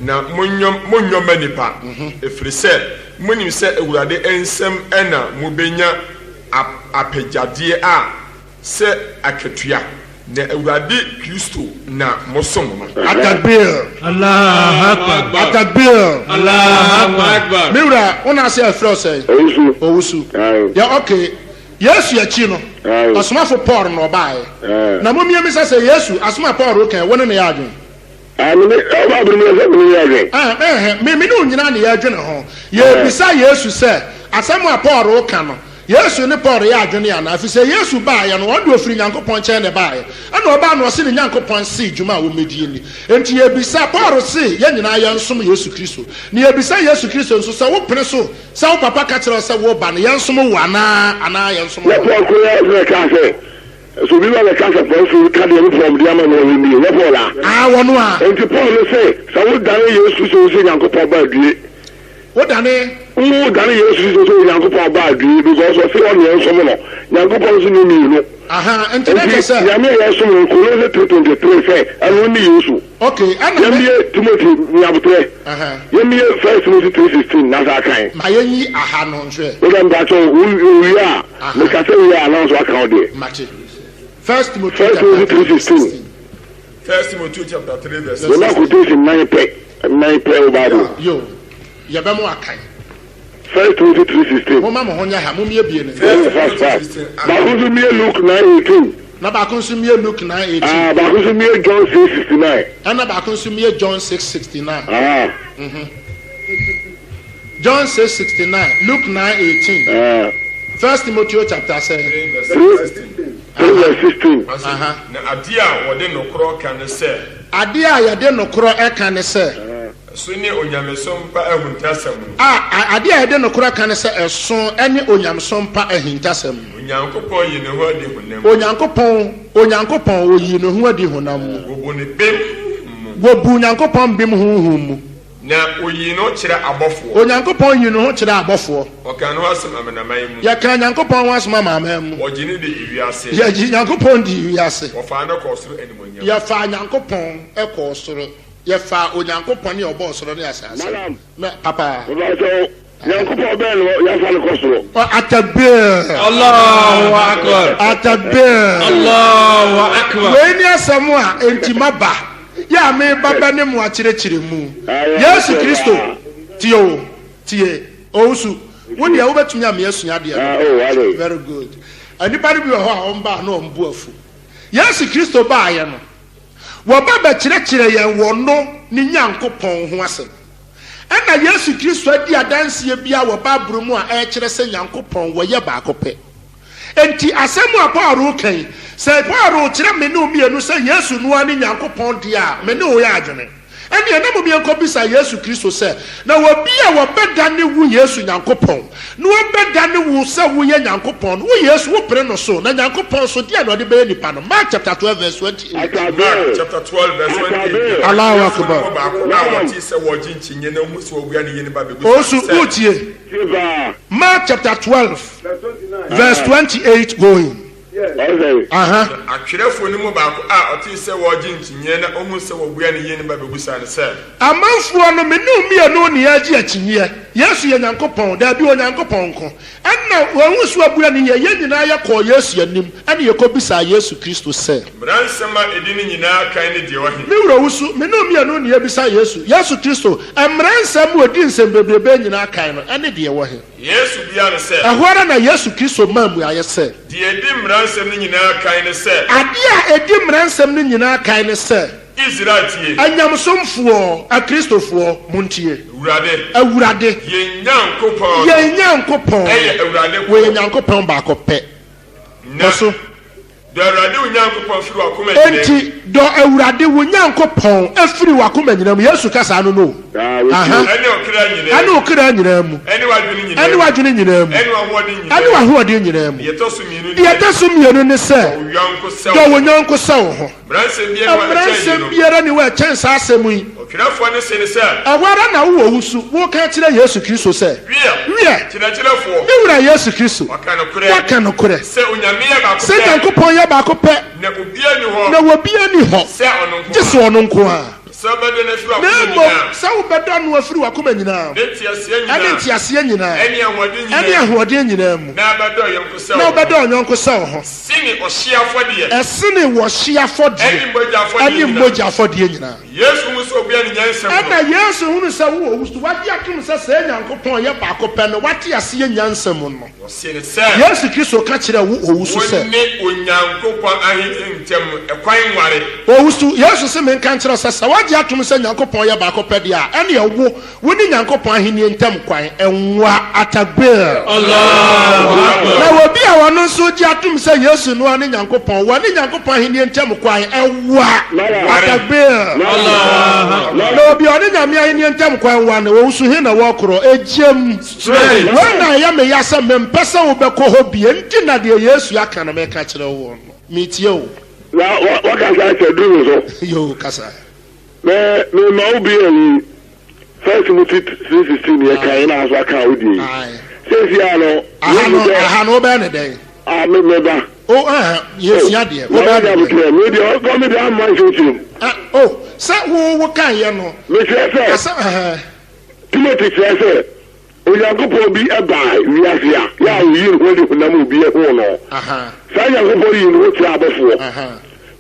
na monnyɔ mma nnipa, ɛfiri sɛ monim sɛ Awurade nsam na mobɛnya apɛgyadeɛ a sɛ akatua. Na Awurade Kristo na mosom no. Atakbir. Allahu Akbar. Atakbir. Allahu Akbar. Me wura, wo na ase ɛfrɛ wo sɛn? Owusu. Owusu. Aye. Yɛ okay. Yesu akyi no, Aye. ɔsomafo Paul na ɔbaeɛ. Aye. Na mommie sɛ Yesu, asɛm a Paul reka yi, wo ne no yɛ adwene? Ah, me ne, ɔba abiri mu yɛ sɛ me ne yɛ adwene. Ah, ɛhɛ, me, me ne wo nyinaa na yɛredwene ho. Yɛrebisa Yesu sɛ, asɛm a Paul reka no, Yesu ne Paul yɛ adwene anaa? Ɛfiri sɛ Yesu baeɛ no, ɔno deɛ ɔfiri Nyankopɔn nkyɛn na ɛbaeɛ. Ɛna ɔbaa no ɔse ne Nyankopɔn see dwuma a wɔmmɛdie ni. Enti yɛrebisa, Paul se yɛn nyinaa yɛnsom Yesu Kristo. Na yɛrebisa Yesu Kristo nso sɛ, wopene so sɛ wo papa ka kyerɛ wo sɛ wo ba no, yɛnsom wo anaa, anaa yɛnsom Nyɛ wo? Paul koro yi ara nso na ɛkaa sɛ, Sɛ obi ba bɛka sɛ Paul ka deɛ ne Paul de ama no a ɔnnie, nyɛ Paul a? Aa, wɔno a. Enti Paul no se, sɛ wodane Yesu Kristo ho sɛ Nyankopɔn Ba a, due. Wodane. Wodane Yesu Kristo sɛ Onyankopɔn Ba a, due, because ɔse ɔne yɛnsom no. Nyankopɔn nso nyɛ mmienu. Aha, enti na kyerɛ Enti sɛ. Nyame a yɛsom no, Kolose 3:23 sɛ, ɛno ne Yesu. Okay, ɛna me. Yɛmmie Timothy, nyaboterɛ. Aha. Yɛmmie First Timothy 3:16 na saa kan. Ma yɛnyi aha no nhwɛ. Wodɛ mpakyɛw, wo wie a. Aha. Mekasa wie a na wo nso aka wo deɛ. Mate. First Timothy First chapter Timothy 3 verse 3:16. 16. First Timothy chapter 3 verse Yɛma 16. quotation nan pɛ, nan pɛ wɔ Bible. Yo, yɛbɛmo akan. First Timothy 3:16. Momma mo ho nyɛ ha, mommiebie no. First First fast Timothy fast. 16. Baako nso mmie Luke 9:18. Na baako nso mmie Luke 9:18. Ah, baako nso mmie John 6:69. Ɛna baako nso mmie John 6:69. Ah, John 6:69, Luke 9:18. ah. First Timothy chapter 7. 3 verse 3 16. 3 verse 16. Ɔse, Aha. Na adeɛ a wɔde nokorɔ ka ne sɛ, Adeɛ a yɛde nokorɔ ɛka ne sɛ, ɛso ne onyamesom pa ahuntasɛm no. a adeɛ a yɛde nokorɔ ka ne sɛ ɛso ɛne onyamesom pa ahintasɛm no. Onyankopɔn yi ne ho adi honam mu. Onyankopɔn, Onyankopɔn, oyii ne ho adi honam mu. Wɔbu ne bem honhom mu. Wɔbu Onyankopɔn bem honhom mu. Na oyii no kyerɛ abɔfoɔ. Onyankopɔn yii ne ho kyerɛ abɔfoɔ. Ɔkaa ne ho asɛm amanaman mu. Yɛkaa Nyankopɔn ho asɛm amanaman mu. Wɔgye no dii ewiase. Yɛgye Nyankopɔn dii wiase. Wɔfaa no kɔɔ soro animuonyam. Yɛfaa Nyankopɔn kɔɔ soro. Yɛfaa Onyankopɔn a ɔbɔɔ soro ne asase no. Madam, Na, papa. mepakyɛw, Nyankopɔn bɛn na yɛafa no kɔ soro? Ɔ, Atakbir. Allahu Akbar. Atakbir. Allahu Akbar. Wei ne asɛm a enti maba, yɛ a mereba bɛ ne mo akyerɛkyerɛ mu. Yesu Kristo, tie o, tie, Owusu, wo deɛ wobɛtumi a me asua adeɛ Ah, no. oh, ade. Very good. Nnipa no bi wɔ hɔ a wɔn ba a na wɔn bo afu. Yesu Kristo baeɛ no, wɔba bɛkyerɛkyerɛ yɛn wɔ no ne Nyankopɔn ho asɛm. Ɛna Yesu Kristo adi adanseɛ biara wɔ Bible mu a ɛkyerɛ sɛ Nyankopɔn wɔyɛ baako pɛ. Enti asɛm a Paul reka yi, sɛ Paul rekyerɛ me ne wo mmienu sɛ Yesu no ara ne Nyankopɔn deɛ a, me ne wo yɛ adwene. Ɛnneɛ na mom yɛnkɔbisa Yesu Kristo sɛ, na obi a wɔbɛdane wo Yesu Nyankopɔn, na wɔbɛdane wo sɛ woyɛ Nyankopɔn no, wo Yesu wopene no so, na Nyankopɔn nso, deɛn na ɔde bɛyɛ nipa no? Mark chapter 12 verse 28. Mark Atabir. chapter 12 verse 28. Atabir. Na Allahu atwerɛfoɔ no Akbar. mu baako a Naam. wɔtee sɛ wɔregye nkyinyeɛ na ɔhuu sɛ wɔabua ne yie no ba bɛbisaa no Osu, sɛ, wotie? Tie paa. Mark chapter 12 verse 28 going. Ɔsɛ. Aha. Na atwerɛfoɔ no mu baako a ɔtee sɛ wɔregye nkyinyeɛ na ɔhuu sɛ wɔabua ne yie no ba bɛbisaa no sɛ, Amanfoɔ no, me ne wo mmienu na yɛregye akyinnyeɛ. Yesu yɛ Nyankopɔn? Daabi, Onyankopɔn nko. Ɛnna wɔhuu sɛ wɔabua no yie. Yɛn nyinaa yɛkɔɔ Yesu anim, ɛnna yɛkɔbisaa Yesu Kristo sɛ. Mmara nsɛm a ɛdi ne nyinaa kan ne deɛ ɔhe? Me wura wusu, me ne wo mmienu na yɛrebisa Yesu, Yesu Kristo, mmara nsɛm a ɛdi nsɛm bebrebe nyinaa kan no, ɛne deɛ ɛwɔ he? Yesu buaa no sɛ. Ɛhɔ ara na Yesu Kristo maa mmuaeɛ sɛ. Deɛ ɛdi mmara nsɛm no nyinaa kan ne sɛ. Adeɛ a ɛdi mmara nsɛm no nyinaa kan ne sɛ. Israel tie. Anyamesomfoɔ, Akristofoɔ, montie. Awurade. Awurade. Yɛn Nyankopɔn no. Yɛn Nyankopɔn. Yɛ Awurade koro. Wɔyɛ Nyankopɔn baako pɛ. Na. Kɔ so. Dɔ Awurade wo Nyankopɔn firi w'akoma nyinaa mu. Enti dɔ Awurade wo Nyankopɔn firi w'akoma nyinaa mu. Yesu ka saa no no o. Aha. Ɛne wo kra nyinaa Ɛne mu. wo kra nyinaa mu. Ɛne w'adwene nyinaa Ɛne mu. w'adwene nyinaa mu. Ɛne w'ahoɔden nyinaa Ɛne mu. w'ahoɔden nyinaa mu. Deɛ ɛtɔ so mmienu ne Deɛ ɛtɔ so mmienu ne sɛ. Dɔ wo yɔnko sɛ Dɔ wo wo ho. yɔnko sɛ wo ho. Mmaransɛm biara nni hɔ a Mmara ɛkyɛn nsɛm yeinom. biara nni hɔ a ɛkyɛn saa asɛm yi. Ɔtwerɛfoɔ no see no sɛ. Ɛhɔ ara na wowɔ wo su, woreka akyerɛ Yesu Kristo sɛ. Wiɛ, Wiɛ, Kyerɛkyerɛfoɔ. Me Wura Yesu Kristo, Woaka nokorɛ. woaka nokorɛ. Sɛ Onyame yɛ baako Sɛ pɛ. Nyankopɔn yɛ baako pɛ. Na obiara nni hɔ. Na obiara nni hɔ. Sɛ ɔno nko Gye ara. sɛ ɔno nko ara. Sɛ wobɛdɔ no afiri Na w'akoma mmom nyinaa. sɛ wobɛdɔ no afiri w'akoma nyinaa. Ne nteaseɛ Ɛne nyinaa. nteaseɛ nyinaa. Ɛne ahoɔden Ɛne nyinaa mu. ahoɔden nyinaa mu. Na wobɛdɔ ɔyɔnko sɛ Na wo ho. wobɛdɔ ɔyɔnko sɛ wo ho. Sene ɔhyeɛ afɔdeɛ. Ɛsene ɔhyeɛ afɔdeɛ. Ɛne mogya afɔdeɛ Ɛne nyinaa. mogya afɔdeɛ nyinaa. Yesu hunu sɛ obua no nyansa mu no. Ɛnna Yesu hunu sɛ wowɔ wo so, wagye atom sɛ saa Nyankopɔn a ɔyɛ baako pɛ no, wate aseɛ nyansa mu no. Ɔsee no sɛ. Yesu Kristo ka kyerɛɛ wo owusu sɛ. Wo ne Onyankopɔn ahenni ntam ɛkwan nware. Owusu, Yesu se menka nkyerɛ wo sɛ, sɛ woagye atom sɛ Nyankopɔn yɛ baako pɛ deɛ a, ɛneɛ wo, wo ne Nyankopɔn ahennie ntam kwan nwa. Atakbir. Na obi a ɔno nso gye atom sɛ Yesu no ara ne Nyankopɔn, wɔne Nyankopɔn ahennie ntam kwan nwa. Atakbir. Na obi a ɔne Nyame ahennie ntam kwan nwa no, owusu he na wɔkorɔ? Egyam. Wei na ɛyɛ me ya sɛ mempɛ sɛ wobɛkɔ hɔ bi, enti na deɛ Yesu aka no meka kyerɛ woɔ no. Metie wo. Na wakasa akyɛ duru me so. Yoo, kasa. Me me ma wo bi ayi First Timothy 3:16 yɛ kan na aso aka wo die. Sɛsi a no. Aha no aha no wobɛyɛ ne dɛn? Ah me me ba. O aha yɛ sua deɛ wobɛyɛ ne dɛn? Me deɛ ɔkɔ me deɛ amma nkyerɛkyerɛ mu. Ah o sɛ wo wo kan yɛ no. Me kyerɛ sɛ. Asɛm ɛhɛn. Timothy kyerɛ sɛ Onyankopɔn bi baa wiase a yɛ a oyii ne ho adi honam a obi huu no. Saa Nyankopɔn no yii ne ho kyerɛɛ abɔfoɔ.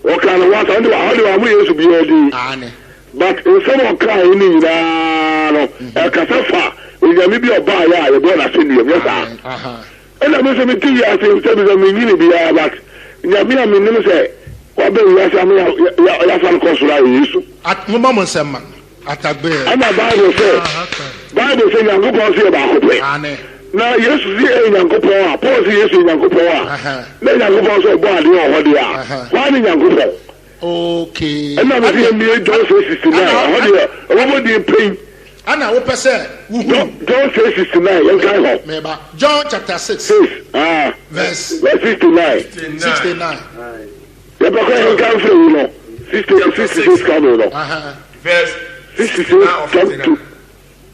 Ɔkaa ne ho asɛm, ɔno deɛ ɔhɔ deɛ wammo Yesu biara din. But nsɛm a ɔkaaɛ no nyinaa no, ɛkasa fa Onyame bi a ɔbaeɛ a yɛbɔɔ no asɛnnua mu, nyɛ saa? Ɛna me nso mete wiase sɛbisɛ mennyini biara but Nyame a menim sɛ waba wiase ama yɛafa no kɔ soro a yɛ Yesu. Momma mo nsɛm mma no. Atagbeɛ. Ɛna Bible sɛ, Bible sɛ Nyankopɔn nso yɛ baako pɛ. Na Yesu se ɛyɛ Nyankopɔn a, Paul se Yesu yɛ Nyankopɔn a, na Nyankopɔn nso ɔbɔ adeɛ wɔ hɔ deɛ a, hwan ne Nyankopɔn? Okay. Ɛna me se yɛmmie John 6:69, ɛhɔ deɛ ɔbɛbɔ din pɛn. Ɛna wopɛ sɛ wohunu. John 6:69, yɛnkan hɔ. Meba. John chapter 6. 6, ah. Verse. Verse 69. 69. Yɛpɛ kɔ yɛnka mfiri wo no. 66 coming no. Verse 66 come to.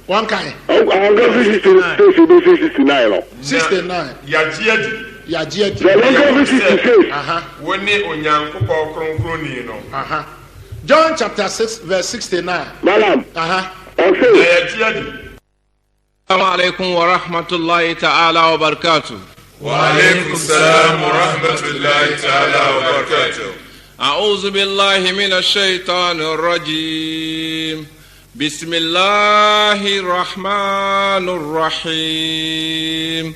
Wɔn kan. Anka fi 66 bɛsi 69 no. 69. Yagye adi. Yagye adi. Sɛ wɔn ka fi 66. Wo ne Onyankopɔn Kronkronni no. John chapter 6 verse 69. Malam. Ɔse. Na yagye adi. Assalamu alaikum wa rahmatullahi ta'ala wa barakatuh. Wa alaikum salam wa rahmatullahi ta'ala wa barakatuh. أعوذ بالله من الشيطان الرجيم بسم الله الرحمن الرحيم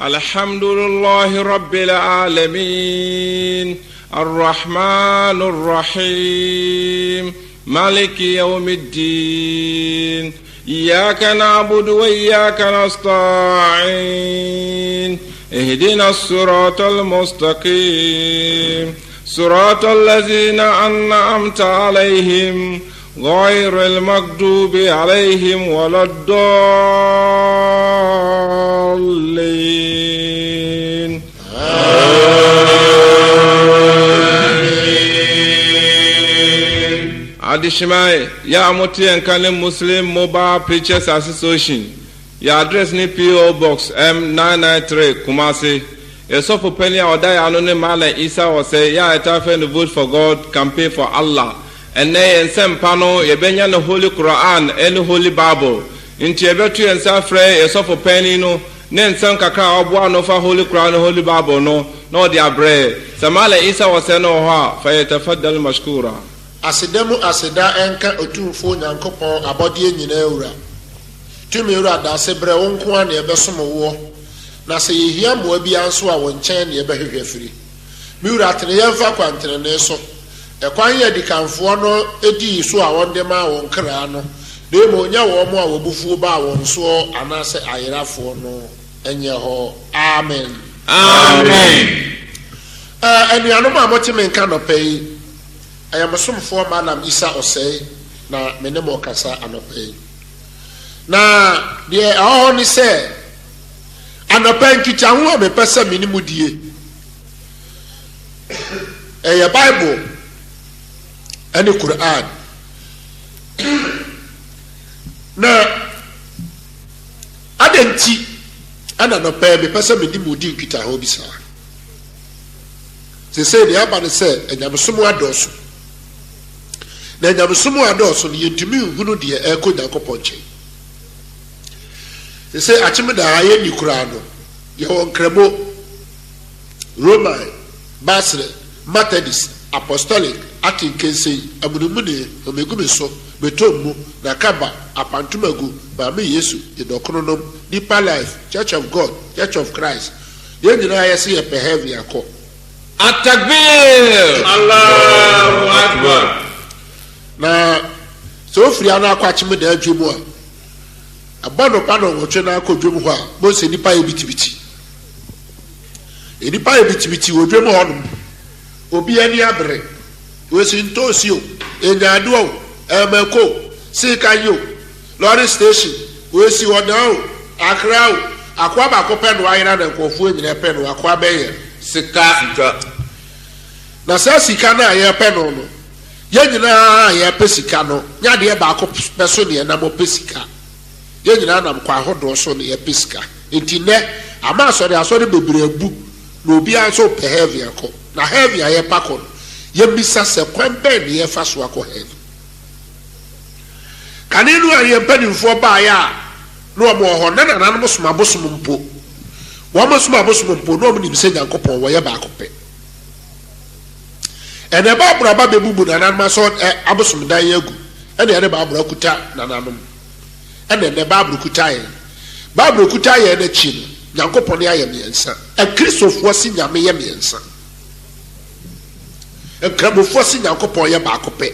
الحمد لله رب العالمين الرحمن الرحيم مالك يوم الدين إياك نعبد وإياك نستعين اهدنا الصراط المستقيم صراط الذين أنعمت عليهم غير المغضوب عليهم ولا الضالين Amen. Adehyeman yɛ a mote yɛn nka ne Muslim Mobile Preachers Association. Yɛn address ne PO. Box M 993, Kumasi. Yɛn sɔfo panin a ɔda yɛn ano ne Mallam Isa Osei, yɛ a yɛtaa frɛ no Vote for God, Campaign for Allah. Ɛnnɛ yɛn nsɛmpa no, yɛbɛnya no Holy Qur'an ne Holy Bible. Nti yɛbɛto yɛn nsa afrɛ yɛn sɔfo panin no ne nsɛm kakra a ɔboa ano fa Holy Qur'an ne Holy Bible no na ɔde abrɛ yɛn. Sɛ Mallam Isa Osei no wɔ hɔ a, falyatafaddal mashkura. Aseda mu aseda nka Otumfoɔ Nyankopɔn abɔdeɛ nyinaa Wura. Tumi Wura dase brɛ wo nko ara na yɛbɛsom woɔ, na sɛ yɛhia mmoa biara nso a wo nkyɛn na yɛbɛhwehwɛ afiri. Me Wura tene yɛn fa kwantenenee so, ɛkwan yi adikanfoɔ no dii so a wɔde maa wɔn kraa no, na mmom nyɛ wɔn a w'abufuo baa wɔn soɔ anaasɛ ayerafoɔ no nyɛ hɔ. Amen. Amen. Ɛɛ anuanom a mote me nka anɔpa yi, ɛyɛ mo somfoɔ Mallam Issa Osei na me ne mo rekasa anɔpa yi. Na deɛ ɛwɔ hɔ ne sɛ, anɔpa yi nkitaho a mepɛ sɛ me ne mo die, ɛyɛ Bible ɛne Quran. Na adɛn nti ɛna anɔpa yi mepɛ sɛ me ne mo di nkitaho bi saa? Seesei deɛ aba ne sɛ anyamesom adɔɔso. Na nyamesom a adɔɔso no, yɛntumi nhunu deɛ ɛrekɔ Nyankopɔn nkyɛn. Sese akyem daa yɛnni koraa no, yɛwɔ Nkramo, Roman, Basrɛ, Methodist, Apostolic, Atenkensei, Amunimuni, Homegumeso, Betommu, Nakaba, Apantomagu, Maame Yesu, Yedɔkononom, Deeper Life, Church of God, Church of Christ. Yɛn nyinaa yɛse yɛpɛ heaven akɔ. At-Takbir! Allahu Akbar! Na sɛ ofiri ano akɔ akyem daa dwam a, ɛbɔ nɔpa nɔnwɔtwe na akɔ dwam hɔ a, bohu sɛ nnipa yɛ bitibiti. Nnipa yɛ bitibiti wɔ dwam hɔnom. Obi ani abere. Wɔsi ntoosi o, nyaadoa o, mako o, seekan o, lɔre station, wɔsi ɔdan o, Accra o, akoa baako pɛ na wayera na nkurɔfoɔ nyinaa pɛ no, akoa bɛn yɛ? Sika. Sika. Na saa sika no a yɛpɛ no no, yɛn nyinaa a yɛpɛ sika no, nyɛ adeɛ baako pɛ so na yɛnam pɛ sika. Yɛn nyinaa nam kwan ahodoɔ so na yɛpɛ sika. Enti nnɛ, ama asɔre asɔre bebree abu, na obiara nso repɛ heaven akɔ. Na heaven a yɛrepɛ akɔ no, yɛmmisa sɛ kwan bɛn na yɛrefa so akɔ heaven? Kane no a yɛn mpanimfoɔ baeɛ a na wɔn wɔ hɔ, na nananom som abosom mpo. Wɔn som abosom mpo, na wɔn nim sɛ Nyankopɔn wɔyɛ baako pɛ. Ɛnɛ Bible aba bɛbubu nananom asɔ ɛ abosom dan agu, ɛna yɛde Bible akuta nananom. Ɛna ɛnɛ Bible kuta yɛn. Bible kuta yɛn akyi no, Nyankopɔn ayɛ mmiɛnsa. Akristofoɔ se Nyame yɛ mmiɛnsa. Nkramofoɔ se Nyankopɔn yɛ baako pɛ.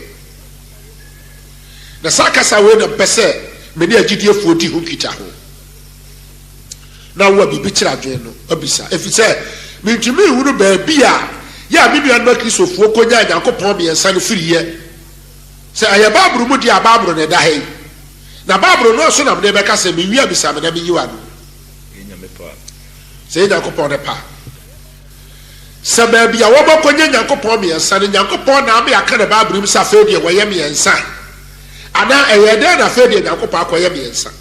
Na saa kasa wei na mpɛ sɛ me ne agyidiefoɔ di ho nkitaho. Na wo a biribi kyerɛ adwene no, abisa. Ɛfiri sɛ, mentumi nhunu baabi a yɛ a me nuanom Akristofoɔ kɔnyaa Nyankopɔn mmiɛnsa no firiiɛ. Sɛ ɛyɛ Bible mu deɛ a, Bible na ɛda ha yi. Na Bible no nso na mede bɛka sɛ mewie a bisa me na menyi w'ano. Sɛ ɛyɛ Nyankopɔn ne pɛ a. Sɛ baabi a wɔbɛkɔnya Nyankopɔn mmiɛnsa no, Nyankopɔn na ama yɛaka no Bible mu sɛ afei deɛ wɔyɛ mmiɛnsa? Anaa ɛyɛɛ dɛn na afei deɛ Nyankopɔn akɔyɛ mmiɛnsa?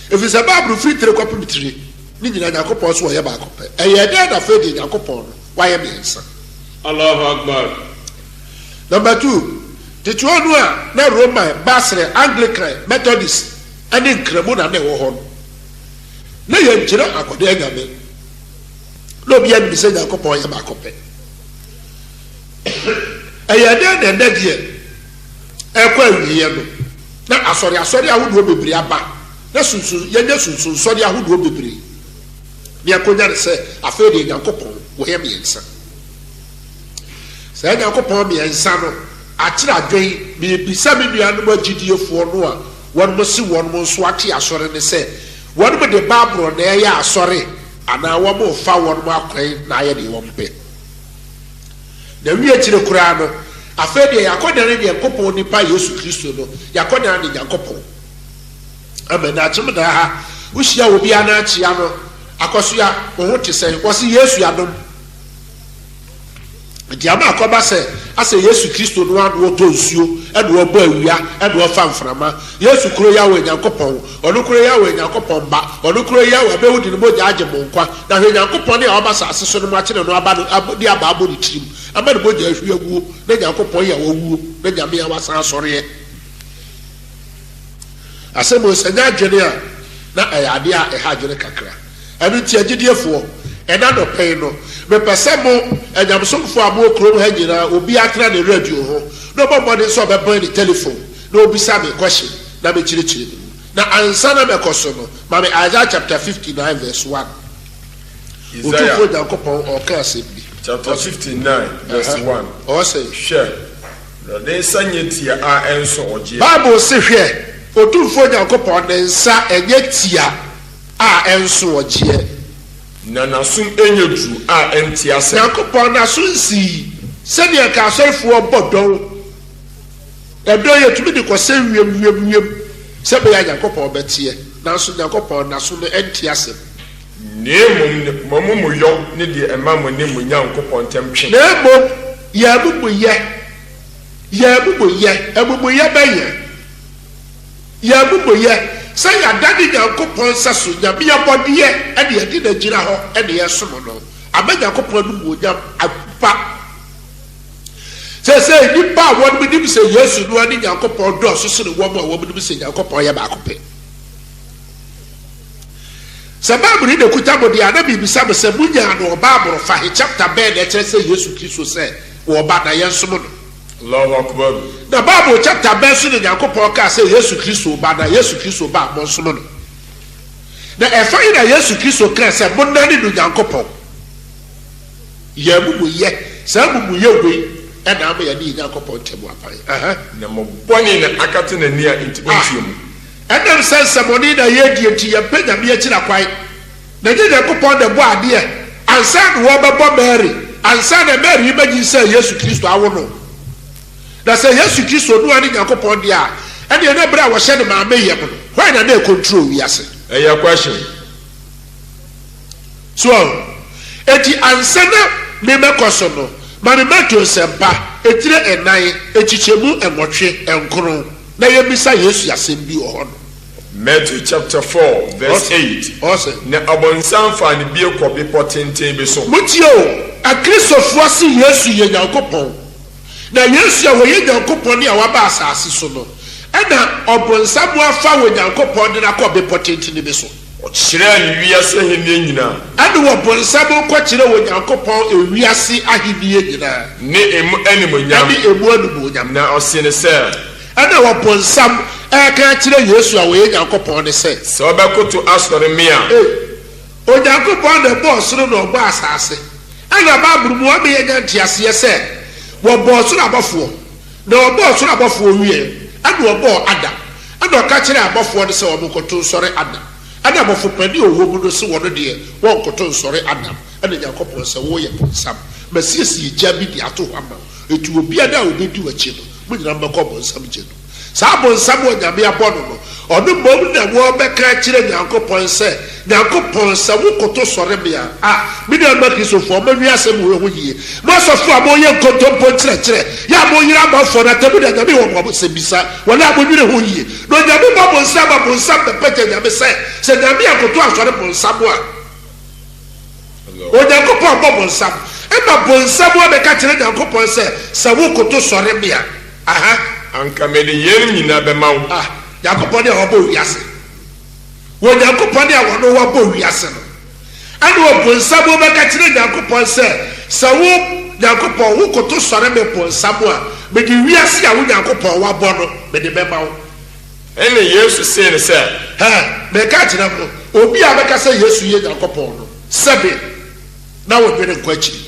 Ɛfiri sɛ Bible firi tire kɔpem tire ne nyinaa Nyankopɔn so wɔyɛ baako pɛ. Ɛyɛɛ dɛn na afei deɛ Nyankopɔn no wayɛ mmiɛnsa? Allahu Akbar. Number two, tete hɔ no a na Roman, Basrɛ, Anglican, Methodist ne Nkramu na na ɛwɔ hɔ no, na yɛnkyerɛ akɔde anyame. Na obiara nim sɛ Nyankopɔn yɛ baako pɛ. Ɛyɛ dɛn na ɛnɛ deɛ ɛkɔ awieɛ no, na asɔre asɔre ahodoɔ bebree aba, na sunsun yɛnyɛ sunsunsɔre ahodoɔ bebree, na yɛakɔnya no sɛ afei deɛ Nyankopɔn wɔyɛ mmiɛnsa. Saa Nyankopɔn mmiɛnsa no akyerɛ adwen. Mebisa me nuanom agyidiefoɔ no a wɔnom se wɔnom nso ate asɔre no sɛ, wɔnom de Bible na ɛyɛ asɔre anaa wɔnom refa wɔnom akwan na ayɛ deɛ wɔn pɛ? Na wie akyire koraa no, afei deɛ yɛakɔdane Nyankopɔn nipa Yesu Kristo no, yɛakɔdane no Nyankopɔn. Amen. Na akyem daa ha, wohyia obiara na akyea no, Akɔsoa, wo ho te sɛn? Wɔse Yesu adom. Nti ama akɔba sɛ asɛ Yesu Kristo no ara na ɔtɔ nsuo, ɛna ɔbɔ awia, ɛna ɔfa mframa. Yesu koro yi ara wɔ Nyankopɔn, ɔno koro yi ara wɔ Nyankopɔn Ba, ɔno koro yi ara wɔ abɛwu de ne mogya agye mo nkwa. Na hwɛ Nyankopɔn a waba asase so no moakyere no aba no de aba abɔ ne tirim, ama ne mogya ahwie aguo, na Nyankopɔn yi a wawuo, na Nyame a wasan asɔreɛ. Asɛm wei, sɛ ɛnyɛ adwene a, na ɛyɛ adeɛ a ɛha adwene kakra. Ɛno nti, agyidiefoɔ, ɛnnɛ anɔpa yi no, mepɛ sɛ mo, anyamesomfoɔ a mowɔ kurom ha nyinaa, obiara tena ne radio ho, na ɔbɔ mmɔden sɛ ɔbɛbɛn ne telefon, na ɔbisa me question, na mekyerɛkyerɛ ne mu. Na ansa na mɛkɔ so no, ma me Isaiah chapter 59 verse 1. Isaiah. Otumfoɔ Nyankopɔn ɔɔka asɛm bi. Chapter 59 verse 1. Ɔɔsɛ. Hwɛ, Awurade nsa nyɛ tia a ɛnsɔ ɔgyeɛ. Bible se, Hwɛ, Otumfoɔ Nyankopɔn ne nsa nyɛ tia a ɛnso ɔgyeɛ. Na n'aso nyɛ duru a ɛnte asɛm. Nyankopɔn n'aso nsii sɛdeɛ nka asɔrefoɔ bɔ dɔn. Ɛdɔn yɛtumi de kɔsɛn wiem wiem wiem sɛ ɛbɛyɛ a Nyankopɔn bɛteɛ, nanso Nyankopɔn n'aso no nte asɛm. Na mmom mo amumuyɔ ne deɛ ɛma mo ne mo Nyankopɔn ntam twe. Na mmom yɛn amumuyɛ, yɛn amumuyɛ, amumuyɛ bɛn yɛn? Yɛn amumuyɛ, sɛ yɛadane Nyankopɔn nsɛso, Nyame abɔdeɛ, ɛne yɛde no agyina hɔ ɛne yɛsom no, ama Nyankopɔn animuonyam agupa. Seesei nnipa a wɔnom nim sɛ Yesu no ara ne Nyankopɔn dɔɔso sene wɔn a wɔnom sɛ Nyankopɔn yɛ baako pɛ. Sɛ Bible yi na ɛkuta mo deɛ a, na merebisa mo sɛ, monyaa no wɔ Bible fa he? Chapter bɛn na ɛkyerɛ sɛ Yesu Kristo sɛ Ɔba na yɛnsom no? Allahu Akbar. Na Bible chapter bɛn so na Nyankopɔn kaa sɛ Yesu Kristo Ba na Yesu Kristo Ba a monsom no? Na ɛfa he na Yesu Kristo kaa sɛ monnane no Nyankopɔn? Yɛn amumuyɛ, saa amumuyɛ wei na ama yɛne yɛn Nyankopɔn ntam apae. Aha. Na mo bɔne na akata n'ani a enti Ah, ɔntie mo. ɛnam sɛ nsɛmɔne na yɛredie nti, yɛmpɛ Nyame akyira kwan. Na ɛnyɛ Nyankopɔn na ɛbɔɔ adeɛ ansa na wɔrebɛbɔ Mary, ansa na Mary rebɛnyinsɛn Yesu Kristo awo no. Na sɛ Yesu Kristo no ara ne Nyankopɔn deɛ a, ɛnneɛ na berɛ a wɔhyɛ ne maame yam no, hwan na na ɛcontrol wiase? Ɛyɛ question. So wahu? Enti ansa na merebɛkɔ so no, ma me Mateo Nsɛmpa, etire nnan, nkyekyɛmu nwɔtwe nkron, na yɛmmisa Yesu asɛm bi wɔ hɔ no. Matthew chapter 4 verse 8. Ɔse. Na ɔbonsam faa no bio kɔ bepɔ tenten bi so. Montie o, Akristofoɔ se Yesu yɛ Nyankopɔn. Na Yesu a ɔyɛ Nyankopɔn a waba asase so no, ɛna ɔbonsam afa Onyankopɔn de no akɔ bepɔ tentene bi so. Ɔkyerɛɛ no wiase ahennie nyinaa. Ɛne ɔbonsam rekɔkyerɛ Onyankopɔn ewiase ahennie nyinaa. Ne emu animuonyam. Ɛne emu animuonyam. Na ɔsee no sɛ. Ɛna ɔbonsam reka akyerɛ Yesu a ɔyɛ Nyankopɔn no sɛ. Sɛ wobɛkoto asɔre me a. Ei, Onyankopɔn na ɛbɔɔ soro na ɔbɔɔ asase. Ɛna Bible mu ama yɛanya nteaseɛ sɛ wɔbɔɔ soro abɔfoɔ. Na ɔbɔɔ soro abɔfoɔ wieɛ, ɛna ɔbɔɔ Adam. Ɛna ɔka kyerɛɛ abɔfoɔ no sɛ wɔnkoto nsɔre Adam. Ɛna abɔfo panin a ɔwɔ mu no se wɔno deɛ wɔnkoto nsɔre Adam. Ɛna Nyankopɔn sɛ, Woyɛ bonsam. Masiesie gya bi de ato hɔ ama wo. Enti obiara a ɔbɛdi w'akyi no, mo nyinaa mobɛkɔ bonsam gya no mu. Saa bonsam a Onyame abɔ no no, ɔno mmom na wɔbɛka akyerɛ Nyankopɔn sɛ, Nyankopɔn, sɛ wo koto sɔre me a, a, me nuanom Akristofoɔ, monwe asɛm wei ho yie. Mo asɔfoɔ a moyɛ nkontompo nkyerɛkyerɛ, yɛ a moyera amanfoɔ no atemmu da Nyame wɔ mo asɛmmisa, wɔn a monwene ho yie. Na Onyame bɔ bonsam ma bonsam bɛpagya Nyame sɛ, sɛ Nyame ankoto ansɔre bonsam a, Onyankopɔn bɔ bonsam, ɛma bonsam abɛka kyerɛ Nyankopɔn sɛ, sɛ wo koto sɔre me a, Aha. Anka mede yeinom nyinaa bɛma wo. Ah, Nyankopɔn ne a wabɔ wiase. Wɔ Nyankopɔn ne a wɔno wabɔ wiase no. Ɛne ɔbonsam bɛka kyerɛ Nyankopɔn sɛ, Sɛ wo, Nyankopɔn, wo koto sɔre me bonsam a, mede wiase a wo Nyankopɔn wabɔ no, mede bɛma wo. Ɛnna Yesu see no sɛ. Hɛ, mereka akyerɛ mo, obi a ɔbɛka sɛ Yesu yɛ Nyankopɔn no, sɛbe na wonnwene nkɔ akyiri.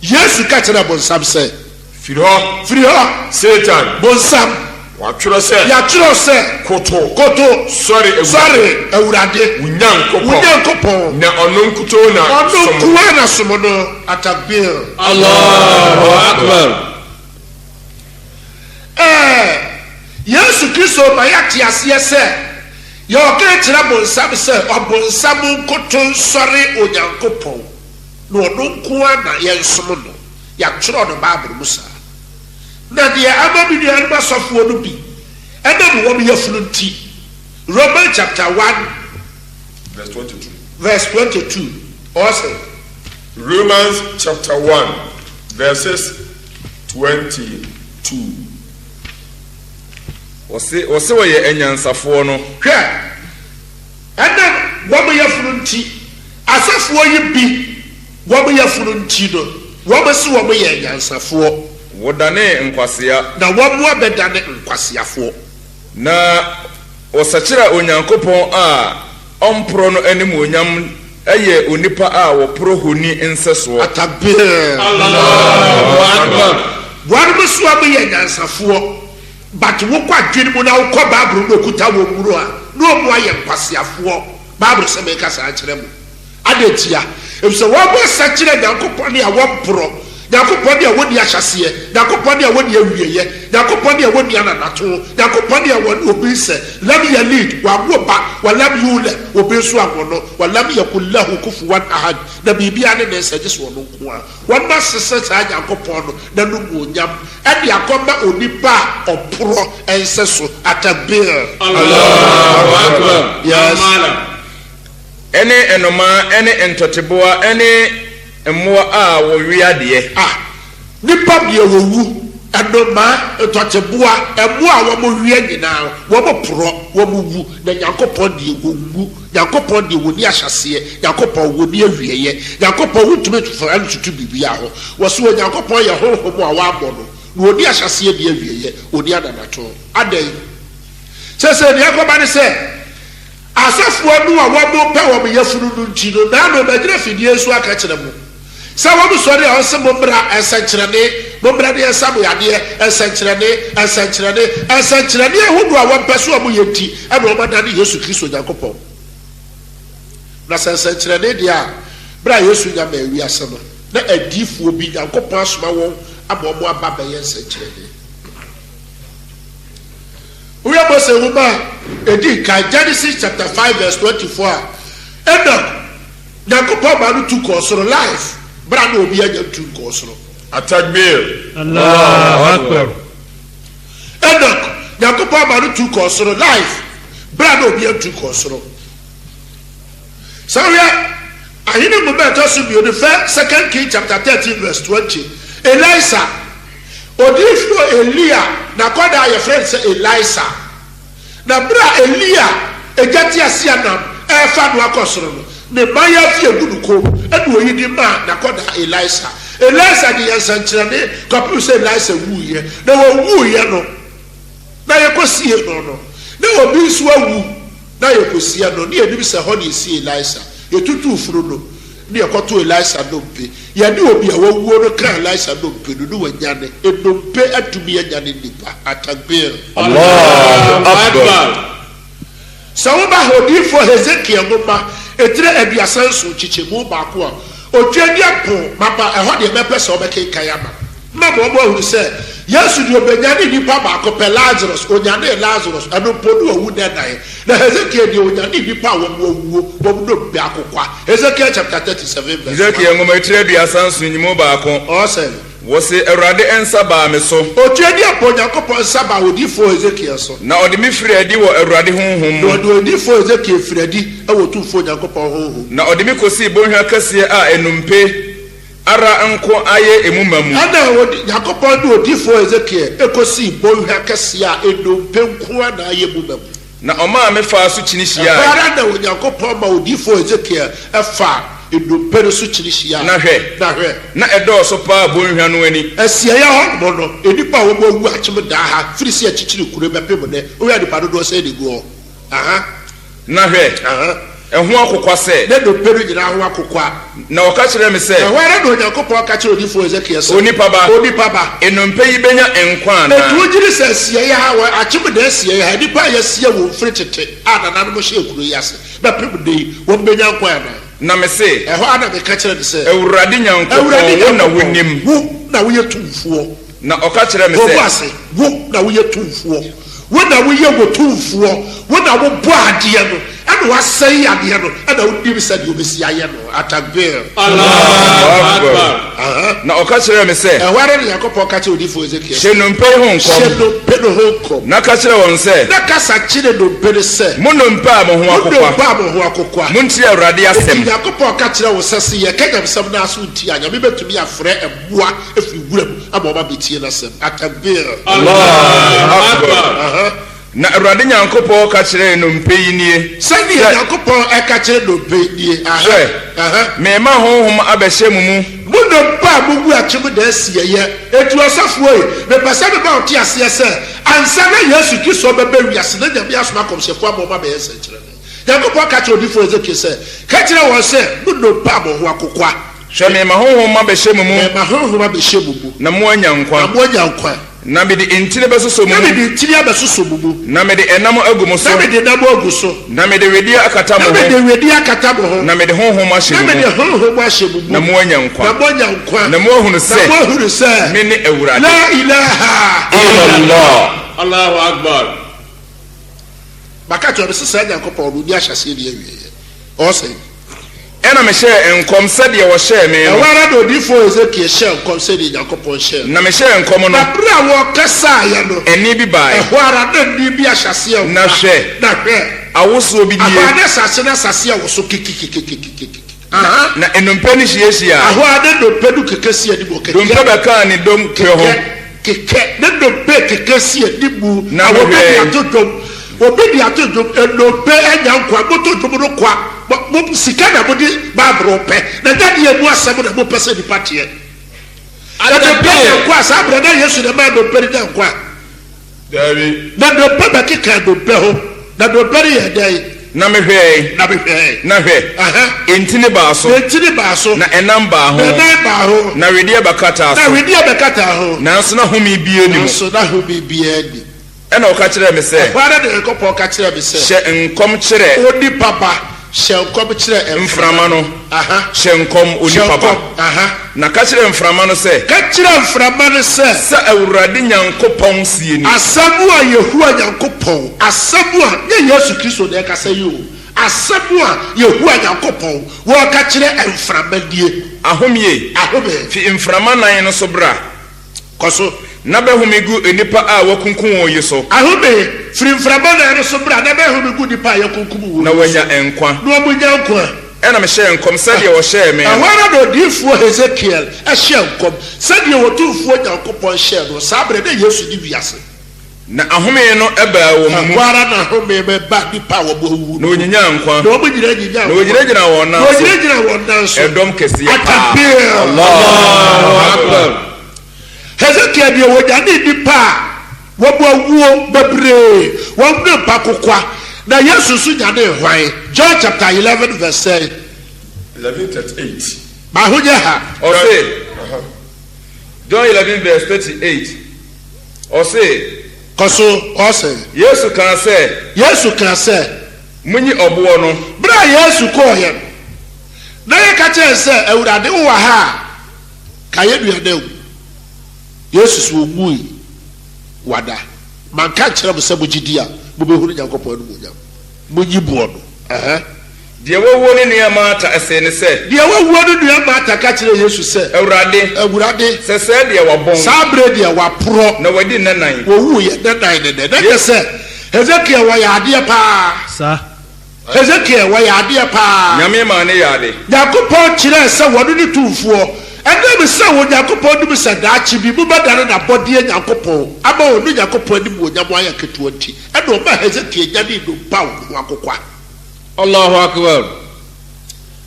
Yesu ka kyerɛɛ bonsam sɛ. Firi hɔ. Firi hɔ. Satan. Bonsam. Wɔatwerɛ sɛ. Yɛatwerɛ sɛ. Koto. Koto. Sɔre Awurade. Sɔre Awurade. Wo Nyankopɔn. Wo Nyankopɔn. Na ɔno nkutoo na Ɔno som no. nko ara na som no. Atakbir. Allahu Akbar. Ɛɛ, Yesu Kristo ma yɛate aseɛ sɛ, yɛ ɔka kyerɛ bonsam sɛ, ɔbonsam nkoto nsɔre Onyankopɔn. Na ɔno nko ara na yɛnsom no. Yɛatwerɛ no Bible mu saa. Na deɛ ama me nuanom asɔfoɔ no bi nam wɔn yafunu nti, Romans chapter 1 Verse 22. verse 22, ɔse. Romans chapter 1 verses 22. Wɔse, wɔse wɔyɛ anyansafoɔ no. Hwɛ! Ɛnam wɔn yafunu nti, asɔfoɔ yi bi, wɔn yafunu nti no, wɔn se wɔn yɛ anyansafoɔ. Wɔdanee nkwasea. Na wɔn abɛdane nkwaseafoɔ. Na wɔsakyera Onyankopɔn a ɔmporɔ no animuonyam yɛ onipa a wɔporɔ honi nsɛsoɔ. Atakbir. Allahu Akbar. Wɔnom se wɔn yɛ anyansafoɔ. But wo kɔ adwene mu na wo kɔ bible no okuta wɔn mu no a na wɔn ayɛ nkwaseafoɔ bible sɛ meka saa kyerɛ mo adɛn ntia efisɛ wɔn asakyera Nyankopɔn ne a wɔmporɔ Nyankopɔn ne a wɔnni ahyɛseɛ Nyankopɔn ne a wɔnni awieɛ Nyankopɔn ne a wɔnni ananato Nyankopɔn ne a wɔne obi nsɛ lam yalid wanwo ba walam yulad obi nso anwo no walam yakun lahu kufuwan ahad na biribiara ne ne nsɛ gye sɛ ɔno nko ara. Wɔasesa saa Nyankopɔn no n'animuonyam de akɔma onipa a ɔporɔ nsɛso, At-Takbir. Allahu Akbar. Yes. Ɛne nnomaa ɛne ntɔteboa ɛne mmoa a wɔwea deɛ. Ah! Nnipa deɛ wɔwu, nnomaa, ntɔteboa, mmoa a wɔwea nyinaa, wɔporɔ, wɔwu, na Nyankopɔn deɛ ɔnwu. Nyankopɔn deɛ ɔnni ahyɛaseɛ, Nyankopɔn ɔnni awieɛ. Nyankopɔn wontumi mfa no ntoto biribiara ho. Wɔse Onyankopɔn yɛ Honhom a wɔammɔ no, na ɔnni ahyɛaseɛ nni awieɛ, ɔnni ananatoo. Adɛn? Seesei deɛ ɛrekɔba ne sɛ, asɔfoɔ no a wɔpɛ wɔn yafunu no nti no, naano magyina fidie so aka kyerɛ mo, Sɛ wɔn sɔre a ɔse mommra, nsɛnkyerɛnne, mommra ne yɛnsa mo yadeɛ, nsɛnkyerɛnne, nsɛnkyerɛnne, nsɛnkyerɛnne ahodoɔ a wɔmpɛ so wɔn yɛ nti ɛna wɔn adane Yesu Kristo Nyankopɔn. Na sɛ nsɛnkyerɛnne deɛ a, berɛ a Yesu nya maa wiase no, na adiyifoɔ bi Nyankopɔn asoma wɔn ama wɔn aba abɛyɛ nsɛnkyerɛnne. Wohwɛ Mose nwoma a ɛdi nkan, Genesis chapter 5 verse 24 a, Enoch, Nyankopɔn maa no tu kɔɔ soro live bere a na obi anya ntu nkɔɔ soro. Atakbir. Allahu Akbar. Enoch, Nyankopɔn maa no tu kɔɔ soro live bere a na obi antu nkɔɔ soro. Sɛ wohwɛ Ahene Nwoma a ɛtɔ so mmienu, fɛ Second King chapter 13 verse 20, Elisa, odiyifoɔ Elia n'akwadaa a yɛfrɛ no sɛ Elisa, Na bere a Elia agya teaseɛnam refa no akɔ soro no, ne mmayewa fi agu no kɔn mu, ɛnna oyi de maa n'akɔdaa Elisa. Elisa de yɛɛ nsɛnkyerɛnne kɔpem sɛ Elisa wuiɛ. Na ɔwuiɛ no, na yɛkɔsiee no no, na obi nso awu, na yɛkɔsie no, na yɛnim sɛ ɛhɔ na yɛsiee Elisa. Yɛtutuu funu no, na yɛkɔtoo Elisa nnompe. Yɛne obi a wawuo no kaa Elisa nnompe no, na wanyane. Nnompe atumi anyane nnipa. Atakbir. Allahu Akbar. Sɛ woba Odiyifoɔ Hesekiel nwoma etire 37 nkyekyɛmu baako a, Otweaduampɔn, maba ɛhɔ deɛ mɛpɛ sɛ wobɛkenkan ama me, na ama wɔahunu sɛ Yesu deɛ ɔbɛnyane nnipa baako pɛ, Lazarus, ɔnyanee Lazarus, ɛno mpo ne wawu nnɛnnan. Na Hesekiel deɛ ɔnyanee nnipa a wɔn awuo, wɔn nnompe akokwa. Hesekiel chapter 37 verse 1. Hesekiel nwoma etire 37 nyimu baako. Ɔsɛ. Wɔse, Awurade nsa baa me so. Otweaduampɔn Onyankopɔn nsa baa odiyifoɔ Hesekiel so. Na ɔde me firii adi wɔ Awurade honhom mu. Na ɔde odiyifoɔ Hesekiel firii adi wɔ Otumfoɔ Onyankopɔn honhom mu. Na ɔde me kosii bonhwa kɛseɛ a nnompe ara nko ayɛ emu ma mu. Ɛnna Onyankopɔn de odiyifoɔ Hesekiel kosii bonhwa kɛseɛ a nnompe nko ara na ayɛ mu ma mu. Na ɔmaa me faa so kyini hyiae. Ɛhɔ ara na Onyankopɔn maa odiyifoɔ Hesekiel faa nnompe no so kyini hyiae. Na hwɛ! Na hwɛ! Na ɛdɔɔso paa bonhwa no ani. Asieeɛ hɔnom no, nnipa a wɔawu akyem daa ha firi sɛ yɛkyekyeree kuro yi bɛpem nnɛ. Wohwɛ a nnipa dodoɔ sɛn na ɛgu hɔ? Aha. Na hwɛ, ɛho akokwa sɛ. Ne nnompe no nyinaa ho akokwa. Na ɔka kyerɛɛ me sɛ. Ɛhɔ ara na Onyankopɔn ka kyerɛɛ odiyifoɔ Hesekiel sɛ. Onipa ba. Onipa ba. Nnompe yi bɛnya nkwa anaa? Enti wogye di sɛ asieeɛ ha, wɔ akyem da asieeɛ ha, nnipa a yɛasie wɔn firi tete a nananom hyɛɛ kuro yi ase bɛpem nnɛ yi, wɔbɛnya nkwa anaa? Na mese. Ɛhɔ ara na meka kyerɛɛ no sɛ. Awurade Nyankopɔn, wo na wonim. Wo na woyɛ tumfoɔ. Na ɔka kyerɛɛ me sɛ. Bɔ ase, wo na woyɛ tumfoɔ, wo na woyɛ Otumfoɔ, wo na wobɔɔ adeɛ no, ɛna woasɛe adeɛ no, ɛna wonim sɛdeɛ wobɛsi ayɛ no. At-Takbir. Allahu Akbar. Aha. Na ɔka kyerɛɛ me sɛ. Ɛhɔ ara na Nyankopɔn ka kyerɛɛ odiyifoɔ Hesekiel sɛ. Hyɛ nnompe yi ho nkɔm. Hyɛ nnompe no ho nkɔm. Na ka kyerɛ wɔn sɛ. Na kasa kyerɛ nnompe no sɛ. Mo nnompe a mo ho akokwa. Mo nnompe a mo ho akokwa. Montie Awurade asɛm. Enti Nyankopɔn ka kyerɛ wo sɛ, se yɛka Nyamesɛm no ara so ntie a, Nyame bɛtumi afrɛ mmoa afiri wuram ama wɔn abɛtie n'asɛm. At-Takbir. Allahu Akbar. Aha. Na Awurade Nyankopɔn ka kyerɛɛ nnompe yi nie, Sɛdeɛ Hwɛ! Nyankopɔn ɛka kyerɛ nnompe yi nie. Aha. Hwɛ! Aha. Merema honhom abɛhyɛ mo mu. Mo nnompe a mogu akyem da asieeɛ. Enti ɔsɔfoɔ ei, mepɛ sɛ mema wo te aseɛ sɛ, ansa na Yesu Kristo rebɛba wiase, na Nyame asoma akɔmhyɛfoɔ ama wɔn abɛyɛ nsɛnkyerɛnne. Nyankopɔn ka kyerɛɛ odiyifoɔ Hesekiel sɛ, Ka kyerɛ wɔn sɛ, 'Mo nnompe a mo ho akokwa. Hwɛ, merema honhom abɛhyɛ mo mu. Merema honhom abɛhyɛ mo mu. Na moanya nkwa. Na moanya nkwa. Na mede ntini bɛsosɔ mo mu. Na mede ntini abɛsosɔ mo mu. Na mede ɛnam agu mo so. Na mede nam agu so. Na mede wedeɛ akata mo ho. Na mede wedeɛ akata mo ho. Na mede honhom ahyɛ mo mu. Na mede honhom ahyɛ mo mu. Na moanya nkwa. Na moanya nkwa. Na moahunu sɛ. Na moahunu sɛ. Mene Awurade. La ilaha. Illallah. Allahu Akbar. Maka kyerɛ no sɛ saa Nyankopɔn no, onni ahyɛaseɛ nni awieɛ. Ɔsɛe. Ɛnna mehyɛɛ nkɔm sɛdeɛ wɔhyɛɛ me no. Ɛhɔ ara na odiyifoɔ Hesekiel hyɛɛ nkɔm sɛdeɛ Nyankopɔn hyɛɛ no. Na mehyɛɛ nkɔm no. Na berɛ a wɔkasaeɛ no. Ɛnne bi baeɛ. Ɛhɔ ara na nne bi ahyɛ aseɛ reba. Na hwɛ! Na hwɛ! Awosoɔ bi nie. Ɛhɔ ara na asase no ahyɛ aseɛ rewoso kikikikikikiki. Aha. Na nnompe no hyiahyiaa. Ɛhɔ ara ne nnompe no keka si anim. Kɛkɛ. Dompe bɛkaa ne dompe ho. Kekɛ, kekɛ, ne nnompe keka si anim. Na Na obi de mehwɛe. ato dwom. Obi de ato dwom. Nnompe anya nkwa. Moto dwom no kwa. Mo, mo, sika na mode Bible pɛ. Na nyɛ adeɛ emu asɛm na mopɛ sɛ nnipa teɛ. Nnompe nya nkwa a, saa berɛ na Yesu na ɛmaa nnompe no nya nkwa. Dabi. Na dompe bɛkekaa dompe ho, na dompe no yɛɛ dɛn? Na mehwɛe. Na mehwɛe. Na hwɛ, Aha. ntini baa so. Na ntini baa so. Na ɛnam baa ho. Na ɛnan baa ho. Na wedeɛ bɛkataa so. Na wedeɛ bɛkataa ho. Nanso na home biara nni mu. Nanso na home biara nni. Ɛnna ɔka kyerɛɛ me sɛ. Ɛhɔ ara na Onyankopɔn ka kyerɛɛ me sɛ. Hyɛ nkɔm kyerɛ. Onipa ba, hyɛ nkɔm kyerɛ mframa no. Hyɛ nkɔm, onipa ba. Na ka kyerɛ mframa no sɛ. Ka kyerɛ mframa no sɛ. Sɛ Awurade Nyankopɔn seɛ nie. Asɛm a Yehowa Nyankopɔn, asɛm a, nyɛ Yesu Kristo na ɛrekasa yi o, asɛm a Yehowa Nyankopɔn wɔreka kyerɛ mframa nie. Ahome, Ahome. fi mframa nan no so bra. Kɔ so. Na bɛhome gu nnipa a wɔakunkum wɔn yi so. Ahome, firi mframa nan no so bra, na bɛhome gu nnipa a yɛakunkum wɔn yi so. Na wɔanya nkwa. Na wɔanya nkwa. Ɛnna mehyɛɛ nkɔm sɛdeɛ wɔhyɛɛ me no. Ɛhɔ ara na odiyifoɔ Hesekiel hyɛɛ nkɔm sɛdeɛ Otumfoɔ Nyankopɔn hyɛɛ no. Saa berɛ no, na Yesu nni wiase. Na ahome no baa wɔn mu. Ɛhɔ ara na ahome no baa nnipa a wɔawuwu no Na mu. wɔnyinyaa nkwa. Na wɔn nyinaa nyinyaa Na nkwa. wɔgyinagyinaa wɔn Na nan so. wɔgyinagyinaa wɔn nan so. Ɛdɔm kɛseɛ paa. Atakbir! Allahu Akbar! Hesekiel deɛ, wɔnyanee nnipa a wɔawuo bebree, wɔn ne mpa kokwa. Na Yesu nso nyanee hwan? John chapter 11 verse sɛn? 11:38. M'ahonyɛ ha. Ɔse, John 11 verse 38. Ɔse. Kɔ so, ɔse. Yesu kaa sɛ. Yesu kaa sɛ. Monyi ɔboɔ no. Berɛ a Yesu kɔeɛ no, na yɛka kyerɛɛ no sɛ, Awurade, wowɔ ha a, ka yɛn nua no awu. Yesu se, Ɔnwui, wada. Manka ankyerɛ mo sɛ mogye di a, mobɛhunu Nyankopɔn animuonyam? Monyi boɔ no. Ɛhɛ. Deɛ wawuo no nua Marta see no sɛ. Deɛ wawuo no nua Marta ka kyerɛɛ Yesu sɛ. Awurade. Awurade. Sɛsɛɛ deɛ wabɔn. Saa berɛ deɛ waporɔ. Na wadi nna nan. Wɔwuiɛ nna nan ne nnɛ. Na kyerɛ sɛ, Hesekiel wɔyɛ adeɛ paa. Saa. Hesekiel wɔyɛ adeɛ paa. Nyame maa no yɛɛ ade. Nyankopɔn kyerɛɛ sɛ wɔno ne Tumfoɔ. Ɛnam sɛ Onyankopɔn nim sɛ daakye bi mobɛdane n'abɔdeɛ Nyankopɔn ama ɔno Nyankopɔn animuonyam ayɛ ketewa nti, ɛna ɔmaa Hesekiel nyanee nnompe a wɔn ho akokwa. Allahu Akbar.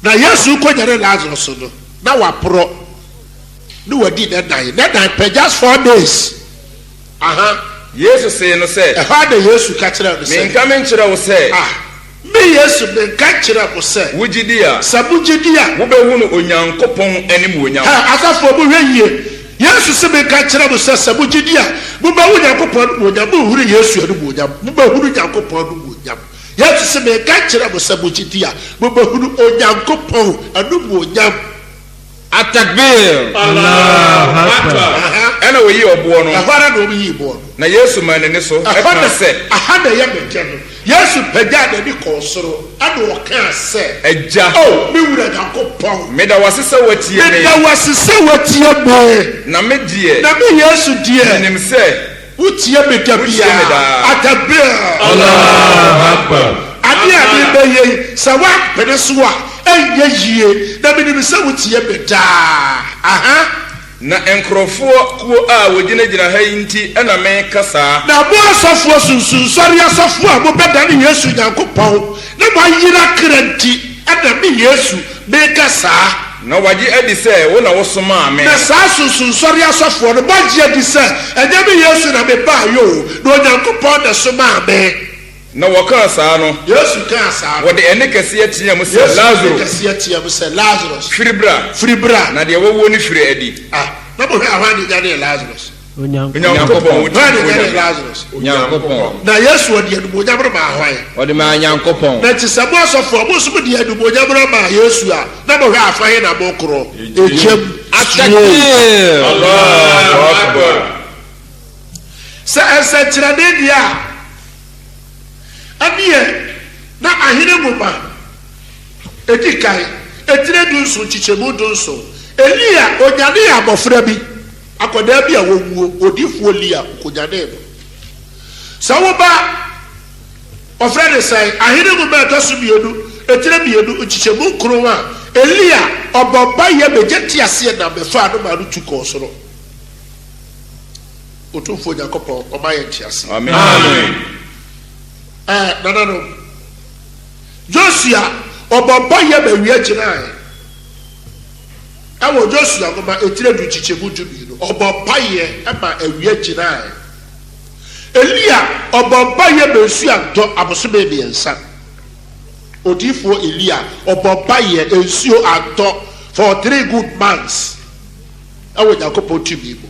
Na Yesu rekɔnyane Lazarus no, na waporɔ, ne wadi nna nan, nna nan pɛ, just 4 days. Aha. Yesu see no sɛ. Ɛhɔ ara na Yesu ka kyerɛɛ no sɛ. Menka menkyerɛ wo sɛ. Ah, me Yesu, menka nkyerɛ mo sɛ. Wogye di a. Sɛ mogye di a. Mobɛhunu Onyankopɔn animuonyam. Ha, asɔfoɔ, monhwɛ yie. Yesu se menka nkyerɛ mo sɛ, sɛ mogye di a, mobɛhu Nyankopɔn animuonyam. Monhunu Yesu animuonyam, mobɛhunu Nyankopɔn animuonyam. Yesu se, Meka nkyerɛ mo sɛ, mogye di a, mobɛhunu Onyankopɔn animuonyam. At-Takbir! Allahu Akbar. Ɛnna wɔyii ɔboɔ no. Ɛhɔ ara na wɔyii boɔ no. Na Yesu maa n'ani so Ɛhɔ kaa na, sɛ. Aha na ɛyɛ me dɛ no. Yesu pagyaa n'ani kɔɔ soro, ɛnna ɔkaa sɛ. Agya. O me Wura Nyankopɔn. Meda wo ase sɛ woatie me. Meda wo ase sɛ woatie me. Na me deɛ. Na me Yesu deɛ. Menim sɛ. Wotie me da Wotie me biara. daa. Atabir! Allahu Akbar. Adeɛ a merebɛyɛ yi, sɛ woampene so a, ɛnyɛ yie, na menim sɛ wotie me daa. Aha. Na nkurɔfoɔ kuo a wɔgyinagyina ha yi nti na mereka saa. Na mo asɔfoɔ, sunsunsɔre asɔfoɔ a mobɛdane Yesu Nyankopɔn na moayera kra nti na me Yesu mereka saa. Na wɔagye adi sɛ wo na wosomaa me. Na saa sunsunsɔre asɔfoɔ no, moagye adi sɛ ɛnyɛ me Yesu na mebaeɛ o, na Onyankopɔn na ɛsomaa me. Na wɔkaa saa no, Yesu kaa saa no, wɔde ɛnne kɛseɛ teaa mu sɛ, Yesu de Lasaro, nne kɛseɛ teaa mu sɛ, Lazarus, firi bra! Firi bra! Na deɛ wawuo no firii adi. Ah, na mohwɛ a, hwan na ɛnyanee Lazarus? Onyankopɔn. Onyankopɔn, Hwan na Otumfoɔ ɛnyanee Nyame. Lazarus? Onyankopɔn. Na Yesu ɔde animuonyam no maa hwan? Ɔde maa Nyankopɔn. Na nti sɛ mo asɔfoɔ, mo nso mode animuonyam no maa Yesu a, na mohwɛ afa he na mokorɔ? Egyam. Straight. At-Takbir! Allahu Akbar. Sɛ nsɛnkyerɛnne deɛ a, ɛneɛ na Ahene Nwoma ɛdi kan, etire dunson nkyekyɛmu dunson, Elia ɔnyanee abɔfra bi, akwadaa bi a wawuo, odiyifoɔ Elia ɔkɔnyanee no. Sɛ woba, wɔfrɛ no sɛn, Ahene Nwoma a ɛtɔ so mmienu, etire mmienu nkyekyɛmu nkron a, Elia, ɔbɔ mpaeɛ ma egya teaseɛnam bɛfaa no maa no tu kɔɔ soro. Otumfoɔ Nyankopɔn, ɔma yɛn nteaseɛ. Amen. Ɛɛ, nananom, Josua, ɔbɔ mpaeɛ ma awia gyinaeɛ. Ɛwɔ Josua nwoma etire du nkyekyɛmu 12, ɔbɔ mpaeɛ ma awia gyinaeɛ. Elia, ɔbɔ mpaeɛ ma nsuo antɔ abosome mmiɛnsa. Odiyifoɔ Elia, ɔbɔ mpaeɛ, nsuo antɔ for three good months ɛwɔ Nyankopɔn tumi mu.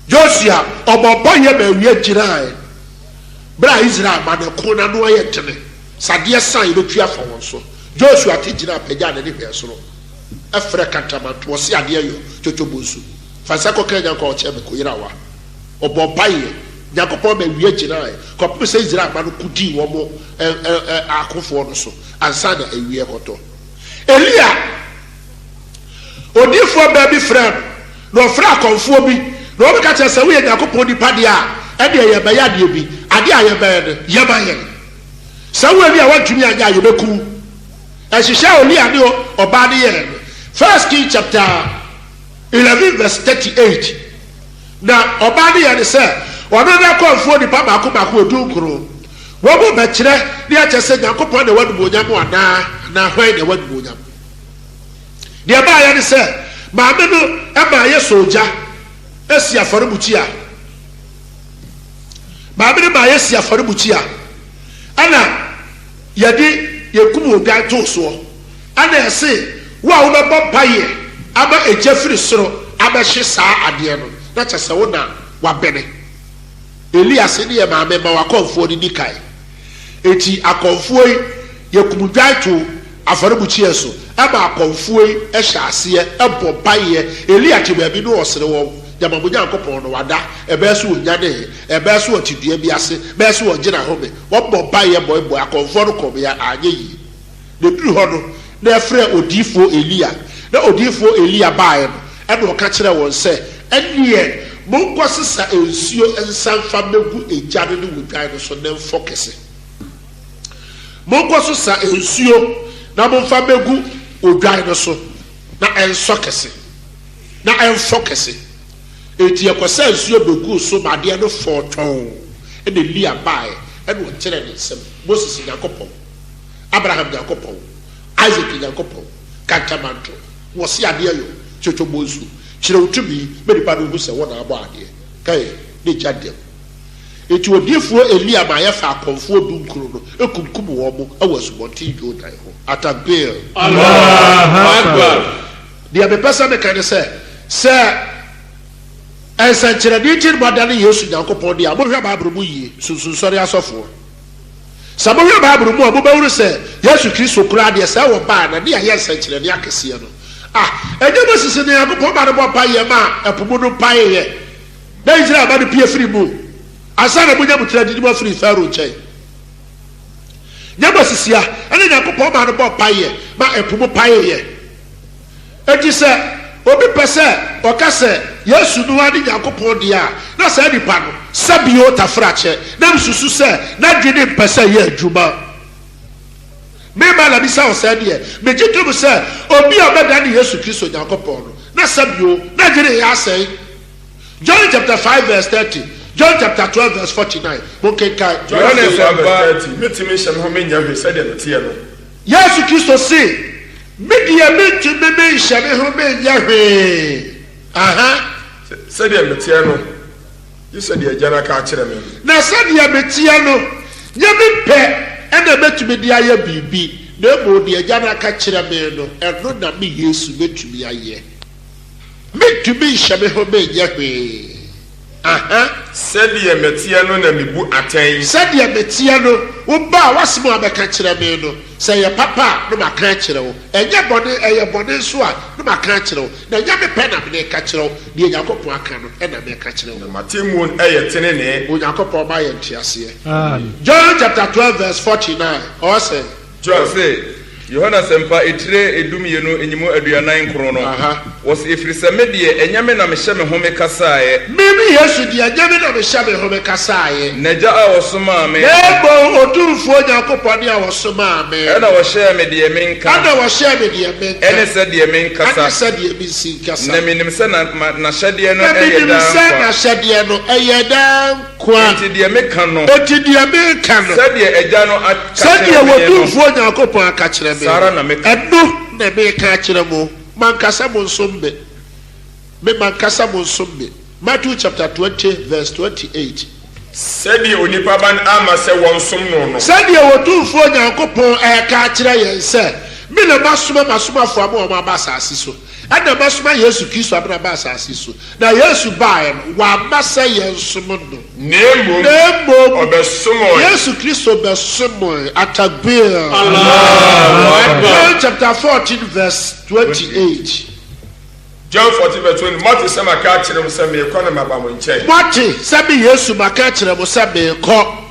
Josua, ɔbɔ mpaeɛ ma awia gyinaeɛ berɛ a Israel ma no ko no ano ayɛ dene, sɛ adeɛ sa a yɛbɛtwi afa wɔn so. Josua te gyinaa pagyaa n'ani hwɛɛ soro, frɛɛ kantamanto, ɔse adeɛ yɔ, twotwo bonsu, fa nsa kɔka Nyankopɔn a ɔkyɛn me ko yerawa. Ɔbɔɔ mpaeɛ, Nyankopɔn ma awia gyinaaɛ kɔpem sɛ Israel mma no ko dii wɔn akofoɔ no so ansa na awia rekɔtɔ. Elia, odiyifoɔ baa bi frɛɛ no, na ɔfrɛɛ akɔmfoɔ bi, na wɔbɛka kyerɛɛ sɛ, Woyɛ Nyankopɔn nipa deɛ a, ɛnneɛ yɛbɛyɛ adeɛ bi, adeɛ a yɛbɛyɛ no, yɛ ma yɛn. Sɛ wo Elia woantumi anyɛ a, yɛbɛku wo. Nhyehyɛɛ a Elia ne ɔbaa no yɛɛ no, First Kings chapter 11 verse 38, Na ɔbaa no yɛɛ no sɛ ɔno ne n'akɔmfoɔ nnipa mmaako mmaako edunkron. Wɔn mu bɛkyerɛ ne akyɛ sɛ Nyankopɔn na ɛwɔ animuonyam anaa, anaa hwan na ɛwɔ animuonyam. Deɛ ɛbaeɛ ne sɛ, maame no maa yɛsɔɔ gya si afɔrebukyia. Maame no maa yɛsi afɔrebukyia, ɛna yɛde yɛkum odwan too soɔ. Ɛna ɛse, Wo a wobɛbɔ mpaeɛ ama egya firi soro abɛhye saa adeɛ no, na kyerɛ sɛ wo na wabene. Elia se ne yɛ maame ma w'akɔmfoɔ no ni kan. Enti akɔmfoɔ yi, yɛkum dwan too afɔrebukyia so ma akɔmfoɔ yi hyɛ aseɛ bɔ mpaeɛ. Elia te baabi na ɔsere wɔn, Gyama mo Nyankopɔn no wada, ɛbɛyɛ sɛ ɔnyanee, ɛbɛyɛ sɛ ɔte dua bi ase, bɛyɛ sɛ ɔgye n'ahome. Wɔbɔ mpaeɛ bɔebɔe, akɔmfoɔ no kɔmea, anyɛ yie. Na ɛduruu hɔ no, na ɛfrɛɛ odiyifoɔ Elia. Na odiyifoɔ Elia baeɛ no, ɛnna ɔka kyerɛɛ wɔn sɛ, Ɛnneɛ monkɔsesa nsuo nsa mfa mmɛgu egya no ne odwan no so ne mfɔ kɛse. Monkɔsesa nsuo na momfa mmɛgu odwan no so na ɛnsɔ kɛse, na ɛmfɔ kɛse. Enti ɛkɔsaa nsuo bɛguu so ma adeɛ no fɔɔ twɔnn. Ɛnna Elia baeɛ, ɛnna ɔkyerɛɛ ne nsam, Moses Nyankopɔn. Abraham Nyankopɔn, Isaac Nyankopɔn, kantamanto, wɔse adeɛ yɔ, twotwo bonsu, kyerɛ wo tumi ma nipa no nhu sɛ wo na abɔ adeɛ, kae ne gya dɛm. Enti odiyifoɔ Elia maa yɛfaa akɔmfoɔ dunkron no kumkum wɔn wɔ asubɔnten Jordan ho. Atakbir. Allahu Akbar. Deɛ mepɛ sɛ meka ne sɛ, sɛ nsɛnkyerɛnne nti na moadane Yesu Nyankopɔn deɛ a, monhwɛ Bible mu yie, Sunsunsɔre asɔfoɔ. Sɛ mohwɛ Bible mu a, mobɛhunu sɛ Yesu Kristo koraa deɛ, sɛ ɔbaa na ne yɛayɛ nsɛnkyerɛnne akɛseɛ no. A Ɛnyɛ Moses ne Nyankopɔn ma no bɔ mpaeɛ maa ɛpo mu no paeeɛ, na Israel mma no pue firii mu, ansa na monya mo tiri adidi mu afiri Farao nkyɛn. Nyɛ Moses ya ne Nyankopɔn maa no bɔ mpaeɛ ma ɛpo mu paeeɛ. Enti sɛ obi pɛ sɛ ɔka sɛ Yesu no ara ne Nyankopɔn deɛ a, na saa nipa no, sɛbio tafrakyɛ, na mesusu sɛ n'adwene mpɛ sɛ ɛyɛ adwuma. Me ma na bisa wo sɛɛ deɛ, megye tom sɛ obi a ɔbɛdane Yesu Kristo Nyankopɔn no, na sɛbio n'adwene reyɛ asɛe. John chapter 5 verse 30, John chapter 12 verse 49, monkenkan. John chapter 12 verse 30, Metumi nhyɛ me ho menyɛ hwee sɛdeɛ meteɛ no. Yesu Kristo se, Me deɛ mentumi menhyɛ me ho menyɛ hwee. Aha. Sɛdeɛ meteɛ no, gye sɛ deɛ Agya no aka akyerɛ me no. Na sɛdeɛ meteɛ no, nyɛ me pɛ na mɛtumi de ayɛ biribi, na mmom deɛ Agya no aka kyerɛ me no, ɛno na me Yesu mɛtumi ayɛ. Mentumi nhyɛ me ho menyɛ hwee. Aha. Sɛdeɛ meteɛ no na mebu atɛn. Sɛdeɛ meteɛ no, woba a, w'asɛm a wobɛka kyerɛ me no, sɛ ɛyɛ papa a, na maka akyerɛ wo. Ɛnyɛ bɔne, ɛyɛ bɔne nso a, na maka akyerɛ wo. Na ɛnyɛ me pɛ na mereka kyerɛ wo, deɛ Onyankopɔn aka no na mereka kyerɛ wo. Na m'atemmuo no yɛ tenenee. Onyankopɔn ma yɛn nteaseɛ. John chapter 12 verse 49, ɔwɔ sɛn? John se. Yohane Asɛmpa etire edumienu nyimu 49 no, wɔse, Ɛfiri sɛ me deɛ, ɛnyɛ me na mehyɛ me ho mekasaeɛ. Me, me Yesu deɛ, ɛnyɛ me na mehyɛ me ho mekasaeɛ. Na Agya a ɔsomaa me. Na mmom Otumfoɔ Nyankopɔn a ɔsomaa me. Ɛna ɔhyɛɛ me deɛ menka. Ɛna ɔhyɛɛ me deɛ menka. Ɛne sɛdeɛ menkasa. Ɛne sɛdeɛ mensi nkasa. Na menim sɛ na, ma, n'ahyɛdeɛ no Na yɛ menim daa sɛ nkwa. n'ahyɛdeɛ no yɛ daa nkwa. Enti deɛ meka no. Enti deɛ meka no. Sɛdeɛ Agya no aka Sɛdeɛ kyerɛ me no. Otumfoɔ Nyankopɔn aka kyerɛ me Saa ara no, na meka. ɛno na mereka akyerɛ mo. Mankasa monsom me. Me mankasa monsom me. Matthew chapter 20 verse 28. Sɛdeɛ Onipa Ba no amma sɛ wɔnsom no no. Sɛdeɛ Otumfoɔ Nyankopɔn reka akyerɛ yɛn sɛ, Me na masoma m'asomafoɔ ama wɔn aba asase so, ɛna masoma Yesu Kristo ama no aba asase so. Na Yesu baeɛ no, wamma sɛ yɛnsom no. Na mmom, Na mmom, ɔbɛsomoe. Yesu Kristo bɛsomoe. Atakbir. Allahu Akbar. John chapter 14 verse 28. John 14 verse 20, Moate sɛ maka akyerɛ mo sɛ merekɔ na maba mo nkyɛn. Moate sɛ me Yesu maka akyerɛ mo sɛ merekɔ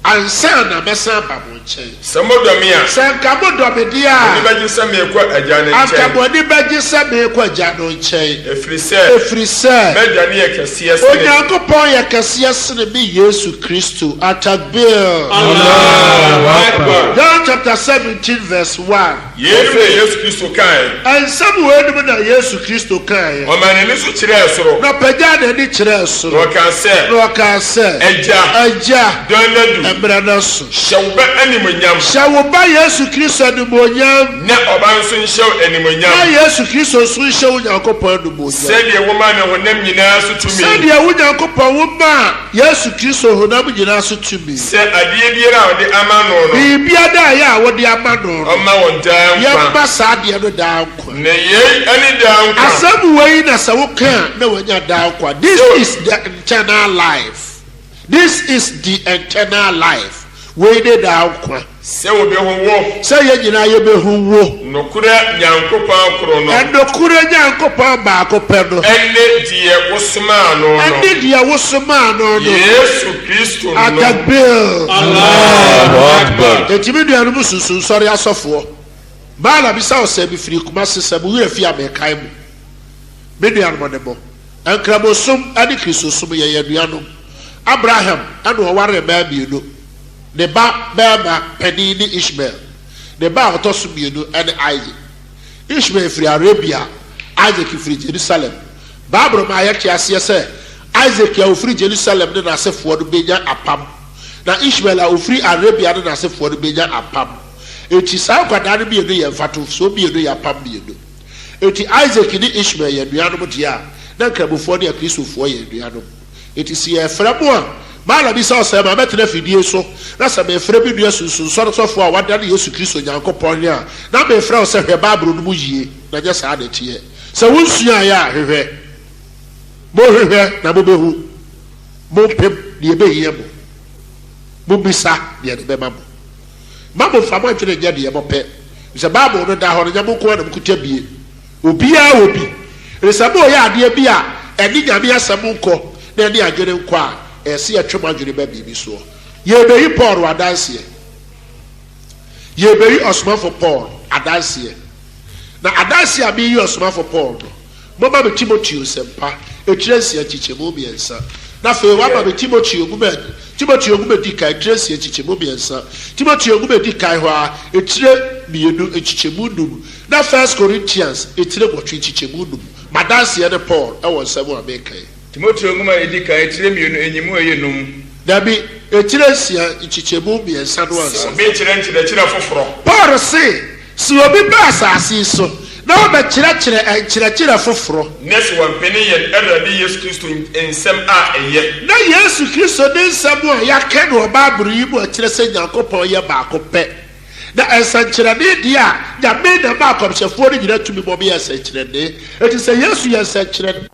ansa na mɛsan aba mo nkyɛn. Sɛ modɔ me a. Sɛ anka modɔ me deɛ a. Mo ani bɛgye sɛ merekɔ Agya no nkyɛn. Anka mo ani bɛgye sɛ merekɔ Agya no nkyɛn. Ɛfiri sɛ. Ɛfiri sɛ. M'Agya no yɛ kɛseɛ sene. Onyankopɔn yɛ kɛseɛ sene me Yesu Kristo. Atakbir. Allahu Akbar. John chapter 17 verse 1. Yeinom na Yesu Kristo kaeɛ. Nsɛm weinom na Yesu Kristo kaeɛ. Ɔmaa n'ani so kyerɛɛ soro. Na ɔpagyaa n'ani kyerɛɛ soro. Na ɔkaa sɛ. Na ɔkaa sɛ. Agya. Agya. Dɔn no adu. Mmerɛ no aso. Hyɛ wo Ba animuonyam. Hyɛ wo Ba Yesu Kristo animuonyam. Na Ɔba nso nhyɛ wo animuonyam. Na Yesu Kristo nso nhyɛ wo Nyankopɔn animuonyam. Sɛdeɛ womaa no honam nyinaa so tumi. Sɛdeɛ wo Nyankopɔn womaa Yesu Kristo honam nyinaa so tumi. Sɛ adeɛ biara a ɔde ama no no. Biribiara a ɛyɛ a wode ama no no. Ɔmma wɔn daa nkwa. Yɛmma saa adeɛ no daa nkwa. Na yei ne daa nkwa. Asɛm wei na sɛ woka a na wanya daa nkwa. This is the eternal life. This is the eternal life. Wei ne daa nkwa. Sɛ wɔbɛhu wo. Sɛ yɛn nyinaa yɛbɛhu wo. Nokorɛ Nyankopɔn koro no. Nokorɛ Nyankopɔn baako pɛ no. Ɛne deɛ wosomaa no no. Ɛne deɛ wosomaa no no. Yesu Kristo no. Atakbir. Allahu Akbar. Enti me nuanom Sunsumsɔre asɔfoɔ, maa na bisa wo sɛ mefiri Kumasi sɛ mo werɛ fi a mekae mo. Me nuanom ne mo. Nkramosom ne Kristosom yɛyɛ anuanom. Abraham na ɔwaree mmaa mmienu. Ne ba barima panin ne Ishmael. Ne ba a ɔtɔ so mmienu ne Isak. Ishmael firi Arabia, Isak firi Jerusalem. Bible ma yɛte aseɛ sɛ Isak a ɔfiri Jerusalem ne n'asefoɔ no bɛnya apam, na Ishmael a ɔfiri Arabia ne n'asefoɔ no bɛnya apam. Enti saa nkwadaa no mmienu yɛ mfatosoɔ mmienu yɛ apam mmienu. Enti Isak ne Ishmael yɛ anuanom deɛ a, na Nkramofoɔ ne Akristofoɔ yɛ anuanom. Enti se yɛrefrɛ mo a, maala bisa wo sɛ ma mɛtena afidie so, na sɛ merefrɛ me nua sunsunsɔre sɔfoɔ a wadane Yesu Kristo Nyankopɔn he a, na merefrɛ wo sɛ hwɛ Bible no mu yie, na nyɛ saa na ɛteɛ. Sɛ wonsuaeɛ a, hwehwɛ. Monhwehwɛ na mobɛhu, mompem, deɛ ɛbɛhia mo. Mommisa, na yɛde bɛma mo. Mma momfa mo adwene nyɛ deɛ mopɛ, efisɛ Bible no da hɔ no, nyɛ mo nko ara na mokuta bie. Obiara wɔ bi. Enti sɛ moreyɛ adeɛ bi a ɛne Nyame asɛm nkɔ na ɛne adwene nkɔ a, ɛyɛ sɛ yɛtwe mo adwene ba biribi soɔ. Yɛrebɛyi Paul adanseɛ. Yɛrebɛyi ɔsomafo Paul adanseɛ. Na adanseɛ a mereyi ɔsomafo Paul no, Momma me Timoteo Nsɛmpa, etire nsia nkyekyɛmu mmiɛnsa. Na afei wama me Timoteo nwoma, Timoteo nwoma edi kan, etire nsia nkyekyɛmu mmiɛnsa. Timoteo nwoma edi kan hɔ ara, etire mmienu nkyekyɛmu num. Na First Corinthians, etire nwɔtwe nkyekyɛmu num. M'adanseɛ ne Paul wɔ nsɛm a mereka yi. Timoteo nwoma a edi kan, etire mmienu, nyimu ɛyɛ num. Dabi, etire nsia nkyekyɛmu mmiɛnsa no ansa. Sɛ obi kyerɛ nkyerɛkyerɛ foforɔ. Paul se, Sɛ obi ba asase yi so na ɔbɛkyerɛkyerɛ nkyerɛkyerɛ foforɔ. Na sɛ wampene yɛn Awurade Yesu Kristo nsɛm a ɛyɛ. Na Yesu Kristo ne nsɛm a yɛaka no wɔ Bible yi mu a ɛkyerɛ sɛ Nyankopɔn yɛ baako pɛ, na nsɛnkyerɛnne deɛ a, Nyame na ɛma akɔmhyɛfoɔ no nyina tumi ma wɔyɛ nsɛnkyerɛnne. Enti sɛ Yesu yɛ nsɛnkyerɛnne.